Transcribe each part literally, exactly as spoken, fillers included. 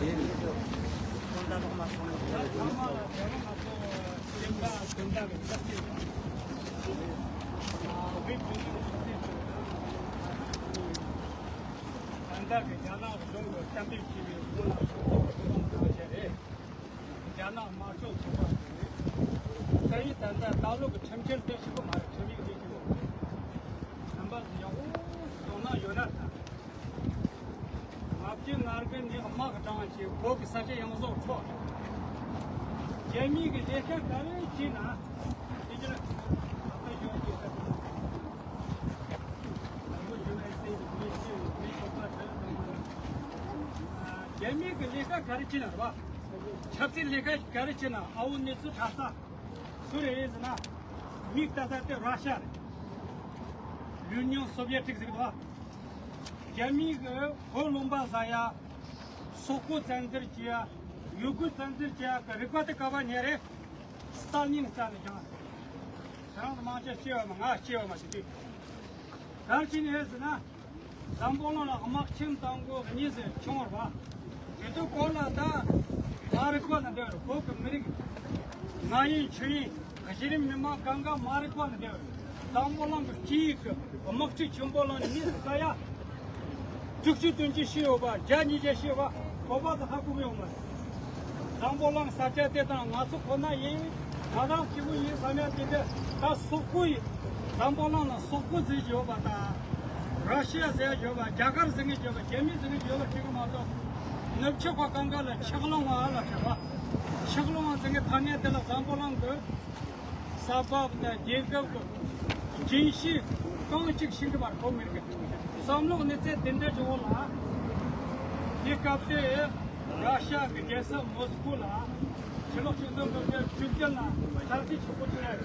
ད་ལྟ་གི་རྒྱ་ནག་གཞུང་གིས་གཏན་འབེབས་བྱས་པའི་སྔོན་ལ་སོ་སོ་གི་ཐོན་ཁུངས་གང་བྱས་རེད། རྒྱ་ནག་དམར་ཤོག་ཚོགས་པ་ཟེར་ནས་ད་ཡིན་ད་ལྟ་ད་ལོ་གི་ཁྲིམས་འཆར་དེ་ཞིག་གི་མ་རེད། ཁྲིམས་ཡིག་དེ་ཞིག་གི་མ་རེད། ཁྲིམས་པ་ཡག་པོ་དོ་སྣང་ཡོད་ན་ད། ང་བཅས་ནར་གི་ནས་དམག་དྲངས་བྱས་བོད་ཀྱི་ས་ཆ་ཡོངས་རྫོགས་འཕྲོག་རྒྱ་མིའི་གི་ལས་ཀ་ག་རེ་བྱས་ན་དེ་ཕྱིར་ཨ་ཕ་གཞོན་སྐྱེས་ཀ་རྒྱ་མིའི་གི་ལས་ཀ་ག་རེ་བྱེད་ན་རེད་བ། ཆབ་སྲིད་ལས་ཀ་ག་རེ་བྱེད་ན་ཨ་བོ་གནས་ཚུལ་གྲྭ་ས་སུ་རེད་ཟེར་ན་མིག་ལྟ་ས་དེ་ར་ཤ་རེད། L'Union Soviétique ཟེར་གི་འདུག་རྒྱ་མིའི་གི་བོད་ལུང་པ་ཟ་ཡ་སོག་པོ་བཙན་འཛུལ་བྱེད་ཡ་ཡུ་གུར་བཙན་འཛུལ་བྱེད་ཡ་གི་རིག་པ་དེ་ག་པ་ཉར་རེད། སྟ་ལིན་རྩ་ནས་ཀྱང་རང་དམངས་ཆ་སྐྱེ་བ་མ་ང་སྐྱེ་བ་མ་ཟེར་དུས། གར་ཕྱིན་ཡོད་ཟེར་ན། འཛམ་བུ་གླིང་ལ་དམག་ཆེན་དང་པོ་གཉིས་སུ་བྱུང་བ་རེད་བ། དེ་ཚོ་སྐོར་ལ་ད་མ་རིག་པ་ན་འདོད་རེད། བོད་ཀྱི་མི་རིགས་ང་ཡིན་ཆུ་ཡིན་གཞི་རིམ་མི་མང་གང་ག་མ་རིག་པ་ན་འདོད་རེད། འཛམ་བུ་གླིང་གི་སྤྱི་ཡི་གི་དམག་འཁྲུག་ཆེན་པོ་ལ་ནི་ས་ཡ་དྲུག་ཅུ་བདུན་ཅུ་ཤི་ཡོད་པ་བརྒྱ་ཉིས་བརྒྱ་ཤི་ཡོད་པ། བོད་པ་དང་ཧ་གོ་གི་ཡོད་མ་རེད། འཛམ་བུ་གླིང་ས་ཆ་དེ་དང་ང་ཚོ་ཁོ་ན་ཡིན། ང་རང་སྐྱིད་པོ་ཡིན་བསམ་ཡ་དེ་འདྲ་ད་སོག་པོ་ཡིན། འཛམ་བུ་གླིང་ན་སོག་པོ་ཟེར་ཡོད་པ་དང་། ར་ཤི་ཡ་ཟེར་ཡ་ཡོད་པ། རྒྱ་གར་ཟེར་མཁན་ཡོད་པ། རྒྱ་མི་ཟེར་མཁན་ཡོད་པ་ཞིག་མ་གཏོགས། ནུབ་ཕྱོགས་པ་གང་ག་ལ་ཆག་ལོང་བ་ལ་བྱ་བ། ཆག་ལོང་བ་ཟེར་མཁན་ཐ་སྙད་དེ་ལ་འཛམ་བུ་གླིང་གི་ས་བབ་དང་རྒྱལ་ཁབ་ཀྱི་རྒྱུན་ཤེས་གང་གཅིག་ཤེས་ཀྱི་མ་རེད། བོད་མི་རིགས་ཀྱི་བསམ་བློ་གནས་ཚད་དེ་འདྲ་ཅིག་འོང་ལ། དེ་སྐབས་དེ་ར་ཤ་གི་རྒྱལ་ས་མོ་སི་ཁོ་ལ་ཕྱི་ལོ་ཆིག་སྟོང་དགུ་བརྒྱ་བཅུ་བརྒྱད་ལ་ཆབ་སྲིད་ཆེན་པོ་ཅིག་རེད།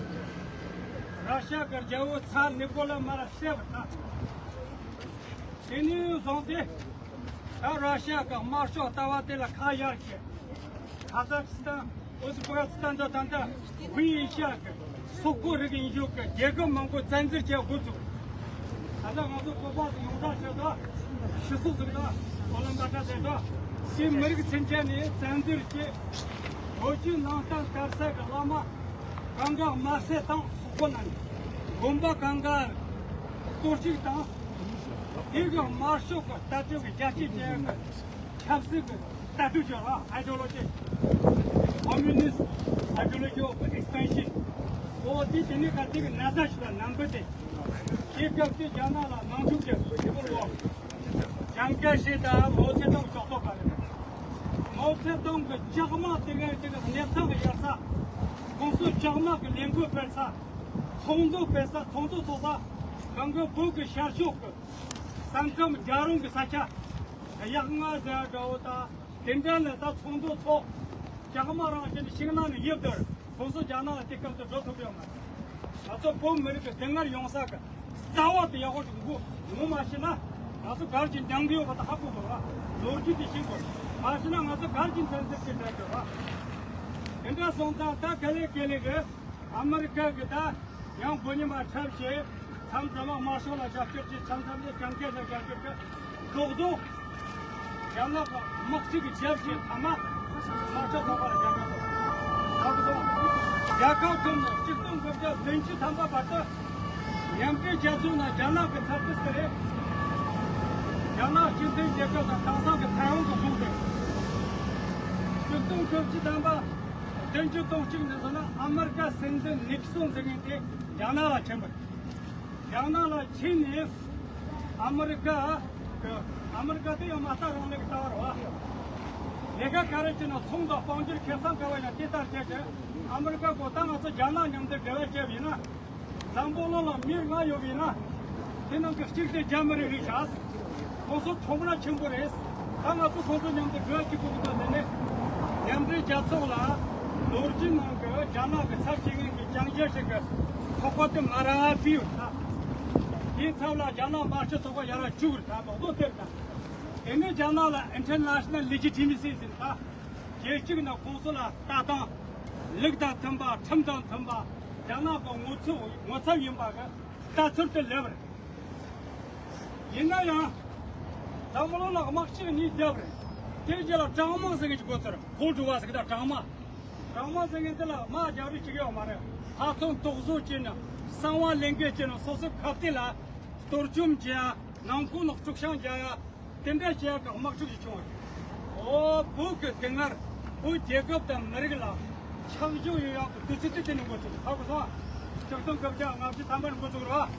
ར་ཤ་གི་རྒྱལ་པོ་ཚར་ནི་ཀོ་ལ་མ་ར་བསད་པ་དང་། དེ་ནས་བཟུང་སྟེ་ད་ར་ཤ་གི་དམར་ཤོག་ལྟ་བ་དེ་ལ་ཁ་གཡར་གྱི། ཁ་ཛག་སི་ཐན། ཨུ་ཛི་པེ་ཀི་སི་ཐན་དང་ད་ལྟ་དབུས་ཨེ་ཤི་ཡ་གི་སོག་པོ་རིགས་ཡིན་རྒྱུ་གི་རྒྱལ་ཁབ་མང་པོ་བཙན་འཛུལ་བྱས་འགོ་བཙུགས། ད་ལྟ་ང་ཚོ་བོད་པ་ཚོ་ཡོངས་གྲགས་བྱས་ཏེ་ཕྱི་སོག་ཟེར་ད་ཨོ་ལན་པ་ཏྲ་ཟེར་ད་དེ་མི་རིགས་ཚུན་ཆད་ནས་བཙན་འཛུལ་བྱས། བོད་བརྒྱུད་ནང་བསྟན་དར་ས་གི་བླ་མ་གང་ག་དམར་བསད་བཏང་། སོག་པོ་ནང་དགོན་པ་གང་ག་གཏོར་བཤིག་བཏང་། དེ་གི་དམར་ཤོག་གི་ལྟ་གྲུབ་ཀྱི་རྒྱལ་སྤྱི་ཅན་གྱི་ཆབ་སྲིད་ཀྱི་ལྟ་གྲུབ་ཅིག་ལ་ideology, communist ideology of expansion. ཨོ་དེ་དེ་ནི་ག་དེ་གི་ན་ཚ་ཞིག་ལ་ནང་པ་དེ། དེ་སྐབས་དེ་རྒྱ་ནག་ལ་ནང་འཁྲུག་ཅིག་ཞི་བོར་བ། ཅང་ཀེ་ཤེ་དང་མའོ་ཙེ་ཏུང་ཕྱོགས་གཏོགས་པ་རེད། མའོ་ཙེ་ཏུང་གི་ལྕགས་དམག་དེ་གའི་དེ་གི་གནས་ཚང་གི་ཡར་ས། ཁོང་ཚོ་ལྕགས་དམག་གི་ལས་འགུལ་སྤེལ་ས། ཚོགས་འདུ་སྤེལ་ས། ཚོགས་འདུ་ཚོགས་ས། གང་གི་བོད་ཀྱི་ཤར་ཕྱོགས་ཀྱི་ས་མཚམས་རྒྱ་རོང་གི་ས་ཆ། གཡག་རྔ་ཟེར་འདྲ་བོ་དང་། དེ་འདྲ་ལ་ད་ཚོགས་འདུ་ཚོགས། ལྕགས་དམག་རང་བཞིན་ཤིང་ནགས་ནས་ཡིབ་དོར། ཁོང་ཚོ་རྒྱ་ནག་ལ་དེ་སྐབས་དུ་འགྲོ་ཐུབ་ཡོད་མ་རེད། ང་ཚོ་བོད་མི་རིགས་ཀྱི་སྡུག་བསྔལ་ཡོང་ས་གི་རྩ་བ་དེ་ཡག་པོ་ཞིག་ངོ་ངོ་མ་ཤེས་ན། ང་ཚོ་ག་རེ་བྱས་འགྲིག་གི་ཡོད་པ་དེ་ཧ་གོ་དགོས་ར། ལོ་རྒྱུས་དེ་ཤེས་དགོས། མ་ཤེས་ན་ང་ཚོ་ག་རེ་བྱས་འཚམས་འདྲི་བྱེད་འགྲིག་གི་ར། དེ་འདྲ་སོང་ཙང་ད་ག་ལེ་ག་ལེ་གི་ཨ་མི་རི་ཀ་གི་ད་ཡང་མགོ་རྙིང་མ་འཁྲབ་བྱས། མཚམས་མཚམས་ལ་དམར་ཤོག་ལ་རྒྱབ་སྐྱོར་བྱས། མཚམས་མཚམས་ལ་ཅང་ཀེ་ཤེ་ལ་རྒྱབ་སྐྱོར་བྱས། རྡོག་རྡོག་རྒྱ་ནག་གི་དམག་སྤྱི་གི་རྒྱབ་ཀྱི་མཐའ་མ་དམར་ཤོག་ཚོགས་པ་ལ་རྒྱབ་སྐྱོར་བྱས། རྒྱལ་ཁབ་ཀུན་ནས་ཆིག་སྟོང་དགུ་བརྒྱ་བདུན་ཅུ་ཐམ་པ་བར་དུ་མཉམ་འབྲེལ་རྒྱལ་ཚོགས་ནང་རྒྱ་ནག་གི་ཚབ་ཏུ་ཟེར་རེད། རྒྱ་ནག་སྤྱི་མཐུན་རྒྱལ་ཁབ་དང་དེང་སང་གི་ཐའེ་ཝན་གྱི་གཞུང་དེ། ཆིག་སྟོང་དགུ་བརྒྱ་ཐམ་པ་བདུན་ཅུ་དོན་གཅིག་ནས་བཟུང་ན་ཨ་མི་རི་ཀ་སྲིད་འཛིན་ནིག་སོན་ཟེར་མཁན་དེ་རྒྱ་ནག་ལ་ཕྱིན་པ་རེད། རྒྱ་ནག་ལ་ཕྱིན་ནས་ཨ་མི་རི་ཀ་གི་ཨ་མི་རི་ཀ་དེ་ཡང་མ་རྩ་རང་ལུགས་ཀྱི་ལྟ་བ་རེད་བ། ལས་ཀ་ག་རེ་བྱས་ན་ཚོང་དང་དཔལ་འབྱོར་ཁེ་བཟང་ག་བ་ཡང་དེ་ལྟར་བྱས་ཏེ་ཨ་མི་རི་ཀ་གོ་ད་ང་ཚོ་རྒྱ་ནག་མཉམ་དུ་འབྲེལ་བ་བྱས་པ་ཡིན་ན། འཛམ་བུ་གླིང་ལ་མི་ལྔ་ཡོད་པ་ཡིན་ན། དེ་ནང་གི་གཅིག་དེ་རྒྱ་མི་རིགས་རེད་ཤག་ཁོང་ཚོ་ཁྲོམ་ར་ཆེན་པོ་རེད། ད་ང་ཚོ་ཁོང་ཚོ་མཉམ་དུ་འབྲེལ་བ་བྱེད་དགོས་ཀྱི་འདུག་དེ་ནས་མཉམ་འབྲེལ་རྒྱལ་ཚོགས་ལ་ལོ་རྒྱུས་ནང་གི་རྒྱ་ནག་གི་ཚབ་བྱེད་མཁན་གྱི་ཅང་ཅེ་ཧྲི་གི་ཚོགས་པ་དེ་མ་ར་བརྩིས་ཡོད་ད། དེའི་ཚབ་ལ་རྒྱ་ནག་དམར་ཤོག་ཚོགས་པ་ཡར་བཅུག་རེད་ད། ལོག་རྡོ་སྟེར་ད། དེ་ནས་རྒྱ་ནག་ལ་international legitimacy ཟེར་ད། རྒྱལ་སྤྱི་ནང་ཁོང་ཚོ་ལ་ལྟ་སྟངས། ལུགས་དང་མཐུན་པ། ཁྲིམས་དང་མཐུན་པ། རྒྱ་ནག་གི་ངོ་ཚབ་ངོ་ཚབ་ཡིན་པ་གི་ལྟ་ཚུལ་དེ་སླེབས་རེད། ཡིན་ན་ཡང་། འཛམ་བུ་གླིང་ལ་དམག་ཆེན་གཉིས་བརྒྱབ་རེད། དེ་རྗེས་ལ་གྲང་མ་ཟེར་མཁན་ཅིག་འགོ་ཚུགས། ཕོ་གྲུ་བ་ཟེར་གི་ད་གྲང་མ། གྲང་མ་ཟེར་མཁན་དེ་ལ་དམག་རྒྱག་རེས་བྱེད་ཀྱི་ཡོད་མ་རེད། ལྷག་དོན་དོགས་ཟོན་བྱས་ནས་གསང་བ་ལེན་མཁན་བྱས་ནས་སོ་སོའི་ཁ་གཏད་ལ་གཏོར་བཅོམ་བྱེད་ཡ། ནང་ཁུལ་ལ་དཀྲུག་ཤིང་རྒྱག་ཡ། དེ་འདྲ་བྱེད་ཡ་གི་དམག་འཁྲུག་ཅིག་བྱུང་བ་རེད། ཨོ། བོད་ཀྱི་དེ་སྔར་བོད་རྒྱལ་ཁབ་དང་མི་རིགས་ལ་ཆག་སྐྱོན་ཡོང་ཡག་གི་དུས་ཚོད་དེ་དེ་ནས་འགོ་ཚུགས། ཧ་གོ་སོང་ཨ། ཆིག་སྟོང་དགུ་བརྒྱ་ལྔ་བཅུ་ཐམ་པ་ནས་འགོ་ཚུགས་རེད་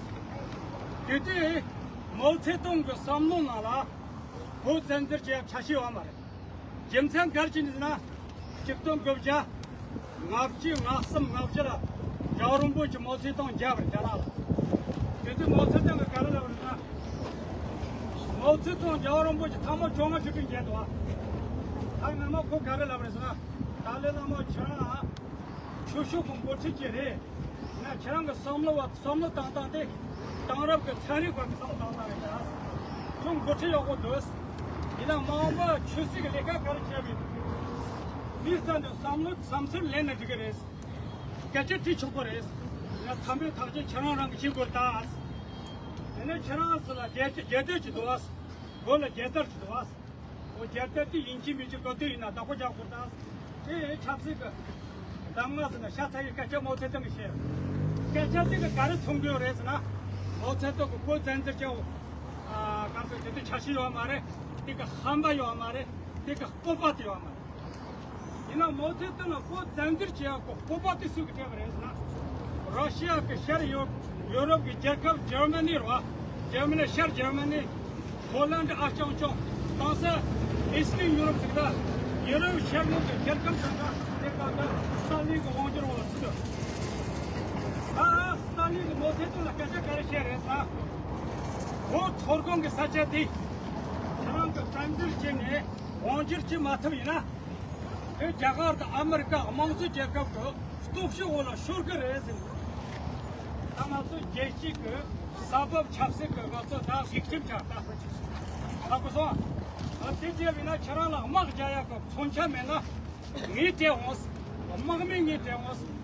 བ། དེ་དུས་མའོ་ཙེ་ཏུང་གི་བསམ་བློ་ནང་ལ་བོད་བཙན་འཛུལ་བྱེད་ཡ་འཆར་གཞི་ཡོད་མ་རེད། རྒྱུ་མཚན་ག་རེ་བྱས་ནས་ཟེར་ན། ཆིག་སྟོང་དགུ་བརྒྱ་ལྔ་བཅུ་ང་གསུམ་ང་བཞི་ལ་རྒྱལ་བ་རིན་པོ་ཆེ་མའོ་ཙེ་ཏུང་མཇལ་བར་རྒྱ་ནག་ལ། དེ་དུས་མའོ་ཙེ་ཏུང་གིས་ག་རེ་ལབ་རེད་ཟེར་ན། མའོ་ཙེ་ཏུང་རྒྱལ་བ་རིན་པོ་ཆེ་ཐེངས་མ་བཅོ་ལྔ་ཆིག་སྒྲིལ་མཇལ་འདུག་ཨ། ད་ངས་མ་ཁོ་ག་རེ་ལབ་རེད་ཟེར་ན། ཏཱ་ལའི་བླ་མ་ཁྱེད་རང་ཆོས་ཕྱོགས་ཀྱི་འགོ་ཁྲིད་ཅིག་རེད། ང་ཁྱེད་རང་གི་བསམ་བློ་བ་བསམ་བློ་བཏང་སྟངས་དེ་དེང་རབས་ཀྱི་ཚན་རིག་པ་གི་བསམ་བློ་བཏང་སྟངས་རེད་ད། ཁྱོད་འགོ་ཁྲིད་ཡག་པོ་འདུག་ཡིན་ན་མ་འོངས་པ་ཆོས་སྲིད་ཀྱི་ལས་ཀ་ག་རེ་བྱས་པ་ཡིན། མི་རྩ་འདི་བསམ་བློ་བསམ་ཚུལ་ལེན་ན་འགྲིག་གི་རེད། སྐད་ཆ་དྲིས་ཆོག་པ་རེད། ང་དམ་པའི་ཐག་གཅོད་ཁྱེད་རང་རང་གིས་བྱེད་དགོས་ད། དེ་ནས་ཁྱེད་རང་ཚོ་ལ་རྒྱལ་རྒྱལ་དོན་ཅིག་འདུག་ཨ། བོད་ལ་རྒྱལ་དར་ཅིག་འདུག་ཨ། འོ་རྒྱལ་དར་དེ་ཡིན་གཅིག་མིན་གཅིག་ག་དུས་ཡིན་ན་བདག་པོ་རྒྱག་དགོས་ད། དེ་ཆབ་སྲིད་ཀྱི་གདམས་ངག་ཟེར་ན་ཤ་ཚ་ཡི་སྐད་ཆ་མའོ་ཙེ་ཏུང་གིས་བཤད། སྐད་ཆ་དེ་གིས་ག་རེ་མཚོན་གྱི་ཡོད་རེད་ཟེར་ན། མའོ་ཙེ་ཏུང་གིས་བོད་བཙན་འཛུལ་བྱས། ཨ། ག་ཚོད་དེ་དུས་འཆར་གཞི་ཡོད་མ་རེད། དེ་གི་ཧམ་པ་ཡོད་མ་རེད། དེ་གི་སྤོབས་པ་དེ་ཡོད་མ་རེད། ཡིན་ན་མའོ་ཙེ་ཏུང་ལ་བོད་བཙན་འཛུལ་བྱེད་ཡག་གི་སྤོབས་པ་དེ་སུས་ཀྱིས་སྤྲད་པ་རེད་ཟེར་ན། ར་ཤི་ཡ་གི་ཤར་ཡོ་ཡོ་རོབ་ཀྱི་རྒྱལ་ཁབ་འཇར་མ་ནི་རེད་བ། འཇར་མ་ནི་ཤར་འཇར་མ་ནི། ཧོ་ལན་ཌི་ཨ་རྐྱང་རྐྱང་། དེང་སང་ཨི་སི་ཊརན་ཡུ་རོབ་ཟེར་གི་ད། ཡུ་རོབ་ཤར་ངོས་ཀྱི་རྒྱལ་ཁབ་གང་ག་དེ་གང་ག་སི་ཏཱ་ལིན་གྱི་དབང་སྒྱུར་འོག་ལ་ཚུད་ཡོད། ད་སི་ཏཱ་ལིན་གྱིས་མའོ་ཙེ་ཏུང་ལ་སྐད་ཆ་ག་རེ་བཤད་རེད་ཟེར་ན། བོད་མཐོ་སྒང་གི་ས་ཆ་དེ་ཁྱེད་རང་གིས་བཙན་འཛུལ་བྱས་ནས་དབང་སྒྱུར་བྱེད་མ་ཐུབ་ཡིན་ན། དེ་རྒྱ་གར་དང་ཨ་མི་རི་ཀ་དམངས་གཙོ་རྒྱལ་ཁབ་ཀྱི་སྟོབས་ཤུགས་འོག་ལ་ཤོར་གི་རེད་ཟེར། ད་ང་ཚོ་རྒྱལ་སྤྱི་གི་ས་བབ་ཆབ་སྲིད་ཀྱི་ང་ཚོ་ད་ཝིག་ཊིམ་ཆགས་ད། ཧ་གོ་སོང་། ཨ། དེ་རྗེས་ཡིན་ན་ཁྱེད་རང་ལ་དམག་རྒྱག་ཡག་གི་མཚོན་ཆ་མེད་ན་ངས་སྤྲད་འོང་། དམག་མི་ངས་སྤྲད་འོང་།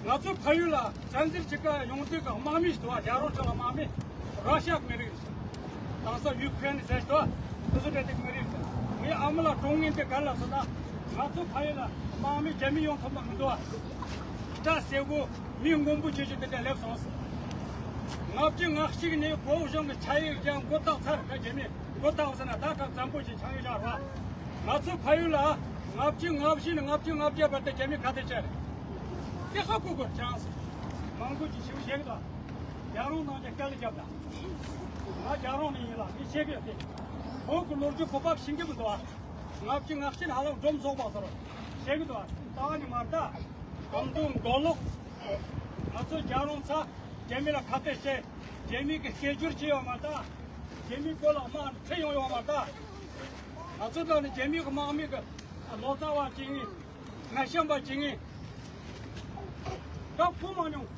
ང་ཚོ་ཕ་ཡུལ་ལ་བཙན་འཛུལ་བྱེད་ག་ཡོང་དུས་ཀྱི་དམག་མི་ཞིག་འདུག་བ། རྒྱ་རོང་ཁྲོད་ལ་དམག་མི། ར་ཤི་ཡ་གི་མི་རིགས་རེད། དེང་སང་ཡུ་ཁུ་རེན་ཟེར་འདུག་བ། དེ་ཚོ་འདྲ་དེ་གི་མི་རིགས་རེད། ངའི་ཨ་མ་ལགས་དྲུང་ངེས་དེ་ག་ལ་སོང་ན། ང་ཚོ་ཕ་ཡུལ་ལ་དམག་མི་རྒྱ་མི་ཡོང་ཐུབ་པ་མི་འདུག་བ། སྐྲ་སེར་པོ་མི་སྔོན་པོ་ཆེ་ཆེ་དེ་འདྲ་སླེབས་སོང་ཟེར། ལྔ་བཅུ་ང་གཅིག་ནས་གོ་བོ་གཞུང་གི་ཆ་ཡིག་ཀྱང་མགོ་བཏགས་ཚར། ད་རྒྱ་མི་མགོ་བཏགས་ཟེར་ན་ད་ག་བཙན་པོ་ཞིག་ཆགས་ཡོད་ཀྱང་ར། ང་ཚོ་ཕ་ཡུལ་ལ་ལྔ་བཅུ་ང་བཞི་ནས་ལྔ་བཅུ་ང་བརྒྱད་བར་དུ་རྒྱ་མི་ཁ་གཏད་བྱས་རེད། དེ་ཧ་གོ་དགོས་ཀྱང་ཟེར། མང་པོ་ཅིག་ཞིབ་བཤད་གི་འདུག་རྒྱལ་རོང་ནང་གི་སྐད་ལ་རྒྱབ་ད། ང་རྒྱལ་རོང་ནས་ཡིན་ལ་ངས་བཤད་གི་ཡོད་དེ། བོད་ཀྱི་ལོ་རྒྱུས་གོ་སྐབས་ཤིང་གི་མི་འདུག་ཨ། ལྔ་བཅུ་ང་གཅིག་ནས་ཧ་ལམ་འབྲོམ་རྫོགས་པ་ཟེར་བཤད་གི་འདུག་ཨ། ད་ནི་མར་ད་གང་དུ་མགོ་ལོག་ང་ཚོ་རྒྱལ་རོང་ཚ་རྒྱ་མི་ལ་ཁ་གཏད་བྱས། རྒྱ་མི་གི་སྐད་སྒྱུར་བྱས་ཡོད་མ་ད། རྒྱ་མི་བོད་ལ་དམག་ཁྲིད་ཡོང་ཡོད་མ་ད། ང་ཚོ་ད་ནི་རྒྱ་མི་གི་དམག་མི་གི་ལོ་ཙཱ་བ་བྱེད་ངེས། ང་ཤམ་པ་བྱེད་ངེས། ད་ཁུ་མ་མྱོང་།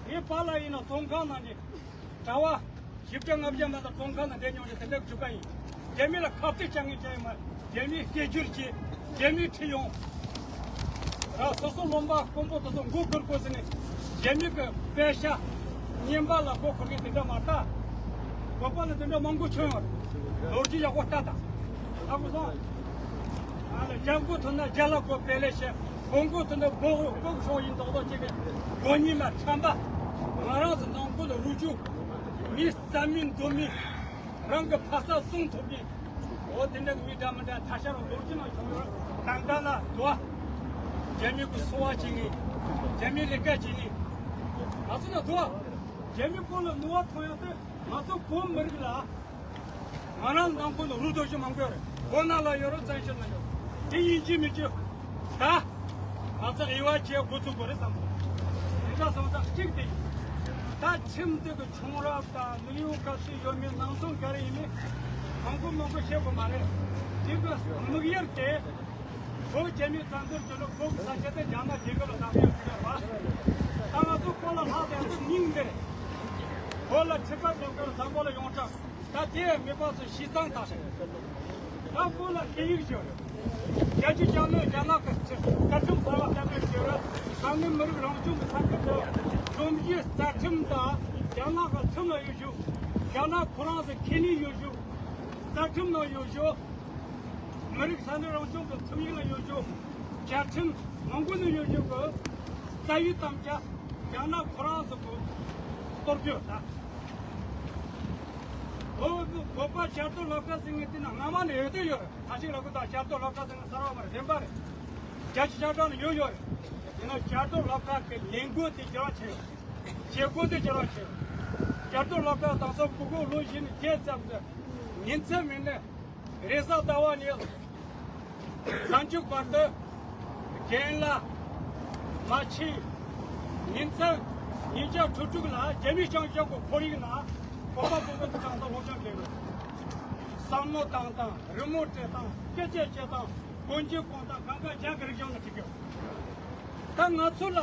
ངའི་པཱ་ལགས་ཡིན་ན་བཙོན་ཁང་ནང་གི་གྲྭ་བ་བཞི་བརྒྱ་ལྔ་བརྒྱ་མ་གཏོགས་བཙོན་ཁང་ནང་བསྡད་མྱོང་རྒྱུ་དེ་འདྲ་གི་གྲྭ་པ་ཡིན། རྒྱ་མི་ལ་ཁ་གཏད་བཅག་ངེས་བྱས་ཡོད་མ། རྒྱ་མིའི་སྐད་སྒྱུར་གྱིས་རྒྱ་མིའི་ཁྲིད་ཡོང་། ད་སོ་སོ་བློན་པོ་དཔོན་པོ་དེ་ཚོ་མགོ་སྒུར་དགོས་ཟེར་ནས་རྒྱ་མི་གི་པད་ཤག་བརྙན་པར་ལ་མགོ་འཁོར་མཁན་དེ་འདྲ་མ་ལྟ། བོད་པ་ལ་དེ་འདྲ་མང་པོ་བྱུང་ཡོད་རེད། ལོ་རྒྱུས་ཡག་པོ་ལྟ་དང་། ཧ་གོ་སོང་། ཨ་ལ་རྒྱབ་མགོ་ཐོན་ན་རྒྱ་ལ་མགོ་པད་ལེ་བཤད། གོང་མགོ་ཐོན་ན་བོད་བོད་ཤོག་ཡིན་མདོག་མདོག་བྱེད་མཁན་མགོ་གཉིས་མ་ཁྲམ་པ། ང་རང་ཚོ་ནང་ཁུལ་ལ་རུ་ཆུ་མི་རྩ་མི་འདུ་མི། རང་གི་ཕ་ས་སྲུང་ཐུབ་མཁན། འོ་དེ་འདྲ་གི་མི་འདྲ་མི་འདྲ་ཐ་ཤལ་རང་ལོ་རྒྱུས་ནང་བྱུང་ཡོད། ད་ལྟ་ལ་དུ་བ། རྒྱ་མི་གི་འཚོ་བ་བྱེད་མཁན། རྒྱ་མི་ལས་ཀ་བྱེད་མཁན། ང་ཚོ་ལ་དུ་བ། རྒྱ་མི་ཁོ་ལ་ནུས་པ་ཐོན་ཡག་དེ་ང་ཚོ་བོད་མི་རིགས་ལ། ང་རང་ནང་ཁུལ་ལ་རུ་རྡོ་ཞིག་མང་པོ་ཡོད་རེད། བོད་ནང་ལ་ཡོད་རེད། བཙན་བྱོལ་ནང་ཡོད། དེ་ཡིན་གཅིག་མིན་གཅིག་ད། ང་ཚོ་དབྱེ་བ་ཕྱེ་འགོ་ཚུགས་དགོས་རེད་བསམ་སོང་། དེ་འདྲ་སོང་ཙང་གཅིག་དེ། ད་ཁྲིམས་དེ་གི་ཁྱུང་རབས་དང་ནུས་ཡོད་ག་ཚོད་ཡོད་མེད་ནང་དོན་ག་རེ་ཡིན་མིན་མང་པོ་མང་པོ་བཤད་དགོས་མ་རེད། དེ་གི་དམིགས་ཡུལ་དེ། བོད་རྒྱ་མིའི་བཙན་འཛུལ་གྱི་ལོ་བོད་ཀྱི་ས་ཆ་དེ་རྒྱ་ནག་རྒྱལ་ཁབ་ལ་བདག་པོ་ཡོད་ཟེར་བ། ད་ང་ཚོ་བོད་ལ་ལྷག་དེ་ཚོ་སྙིང་འདིར། བོད་ལ་ཁྲི་ཁར་རྒྱབ་ཁར་བཟང་པོ་ལ་ཡོང་གྲབས། ད་དེ་མེད་པ་ཚོ་ཤི་ཚང་ད་ཟེར། ད་བོད་ལ་སྐད་ཡིག་ཤོར། རྒྱལ་སྤྱི་རྒྱ་ནག་རྒྱ་ནག་གི་རྩ་ཁྲིམས་གསར་བ་བཏབ་པའི་ཤོར། ས་གནས་མི་རིགས་རང་སྐྱོང་གི་ས་ཁུལ་དུ་ཁྲོམ་གཞིས་རྩ་ཁྲིམས་དང་རྒྱ་ནག་གི་ཁྲིམས་ལ་ཡོད་ཤོག་རྒྱ་ནག་ཁོ་རང་ཚོ་ཁས་ལེན་ཡོད་ཤོག་རྩ་ཁྲིམས་ནང་ཡོད་ཤོག་མི་རིགས་ས་གནས་རང་སྐྱོང་གི་ཁྲིམས་ཡིག་ལ་ཡོད་རྒྱུ། བཅའ་ཁྲིམས་མང་པོ་ནས་ཡོད་རྒྱུ་གི་རྩ་བའི་དམ་བཅའ་རྒྱ་ནག་ཁོ་རང་ཚོ་གི་གཏོར་རྒྱུ་ད། བོད་བོད་པ་བཅའ་སྡོད་སློབ་གྲྭ་ཟེར་མཁན་དེ་ན་སྔ་མ་ནས་ཡོད་དུ་ཡོད་རེད། ད་ཞིག་ལ་གོ་ད་བཅའ་སྡོད་སློབ་གྲྭ་ཟེར་མཁན་གསར་བ་མ་རེད། བདེན་པ་རེད། བརྒྱད་ཅུ་གྱ་གྲངས་ནས་ཡོད་ཡོད་རེད། ཡིན་ན་བཅའ་སྡོད་སློབ་གྲྭ་གི་ལས་འགུལ་དེ་ཅི་རང་ཆེ་ཡོད། བྱེད་སྒོ་དེ་ཅི་རང་ཆེ་ཡོད། བཅའ་སྡོད་སློབ་གྲྭ་དང་སོགས་ཕྲུ་གུ་ལོ་བཞི་ནས་བརྒྱད་ཙམ་དུ་ཉིན་མཚན་མེད་ནས་རེས་གཟའ་ཟླ་བ་ནས་གཟའ་མཇུག་བར་དུ་རྒན་ལགས་མ་ཕྱིན་ཉིན་མཚན་ཉིན་ཞག་དྲུག་དྲུག་ལ་རྒྱ་མི་ཞང་ཞང་གི་ཁོར་ཡུག་ནང་བོད་པ་བོད་པ་དེ་ཚང་ས་སློབ་སྦྱོང་བྱེད་དགོས། བསམ་བློ་བཏང་སྟངས་རི་མོ་བྲིས་སྟངས་སྐད་ཆ་བཤད་སྟངས་གོན་རྒྱུ་གོན་སྟངས་གང་ག་རྒྱ་གི་རིག་གཞུང་ལ་ཁྲིད་དགོས། ད་ང་ཚོ་ལ་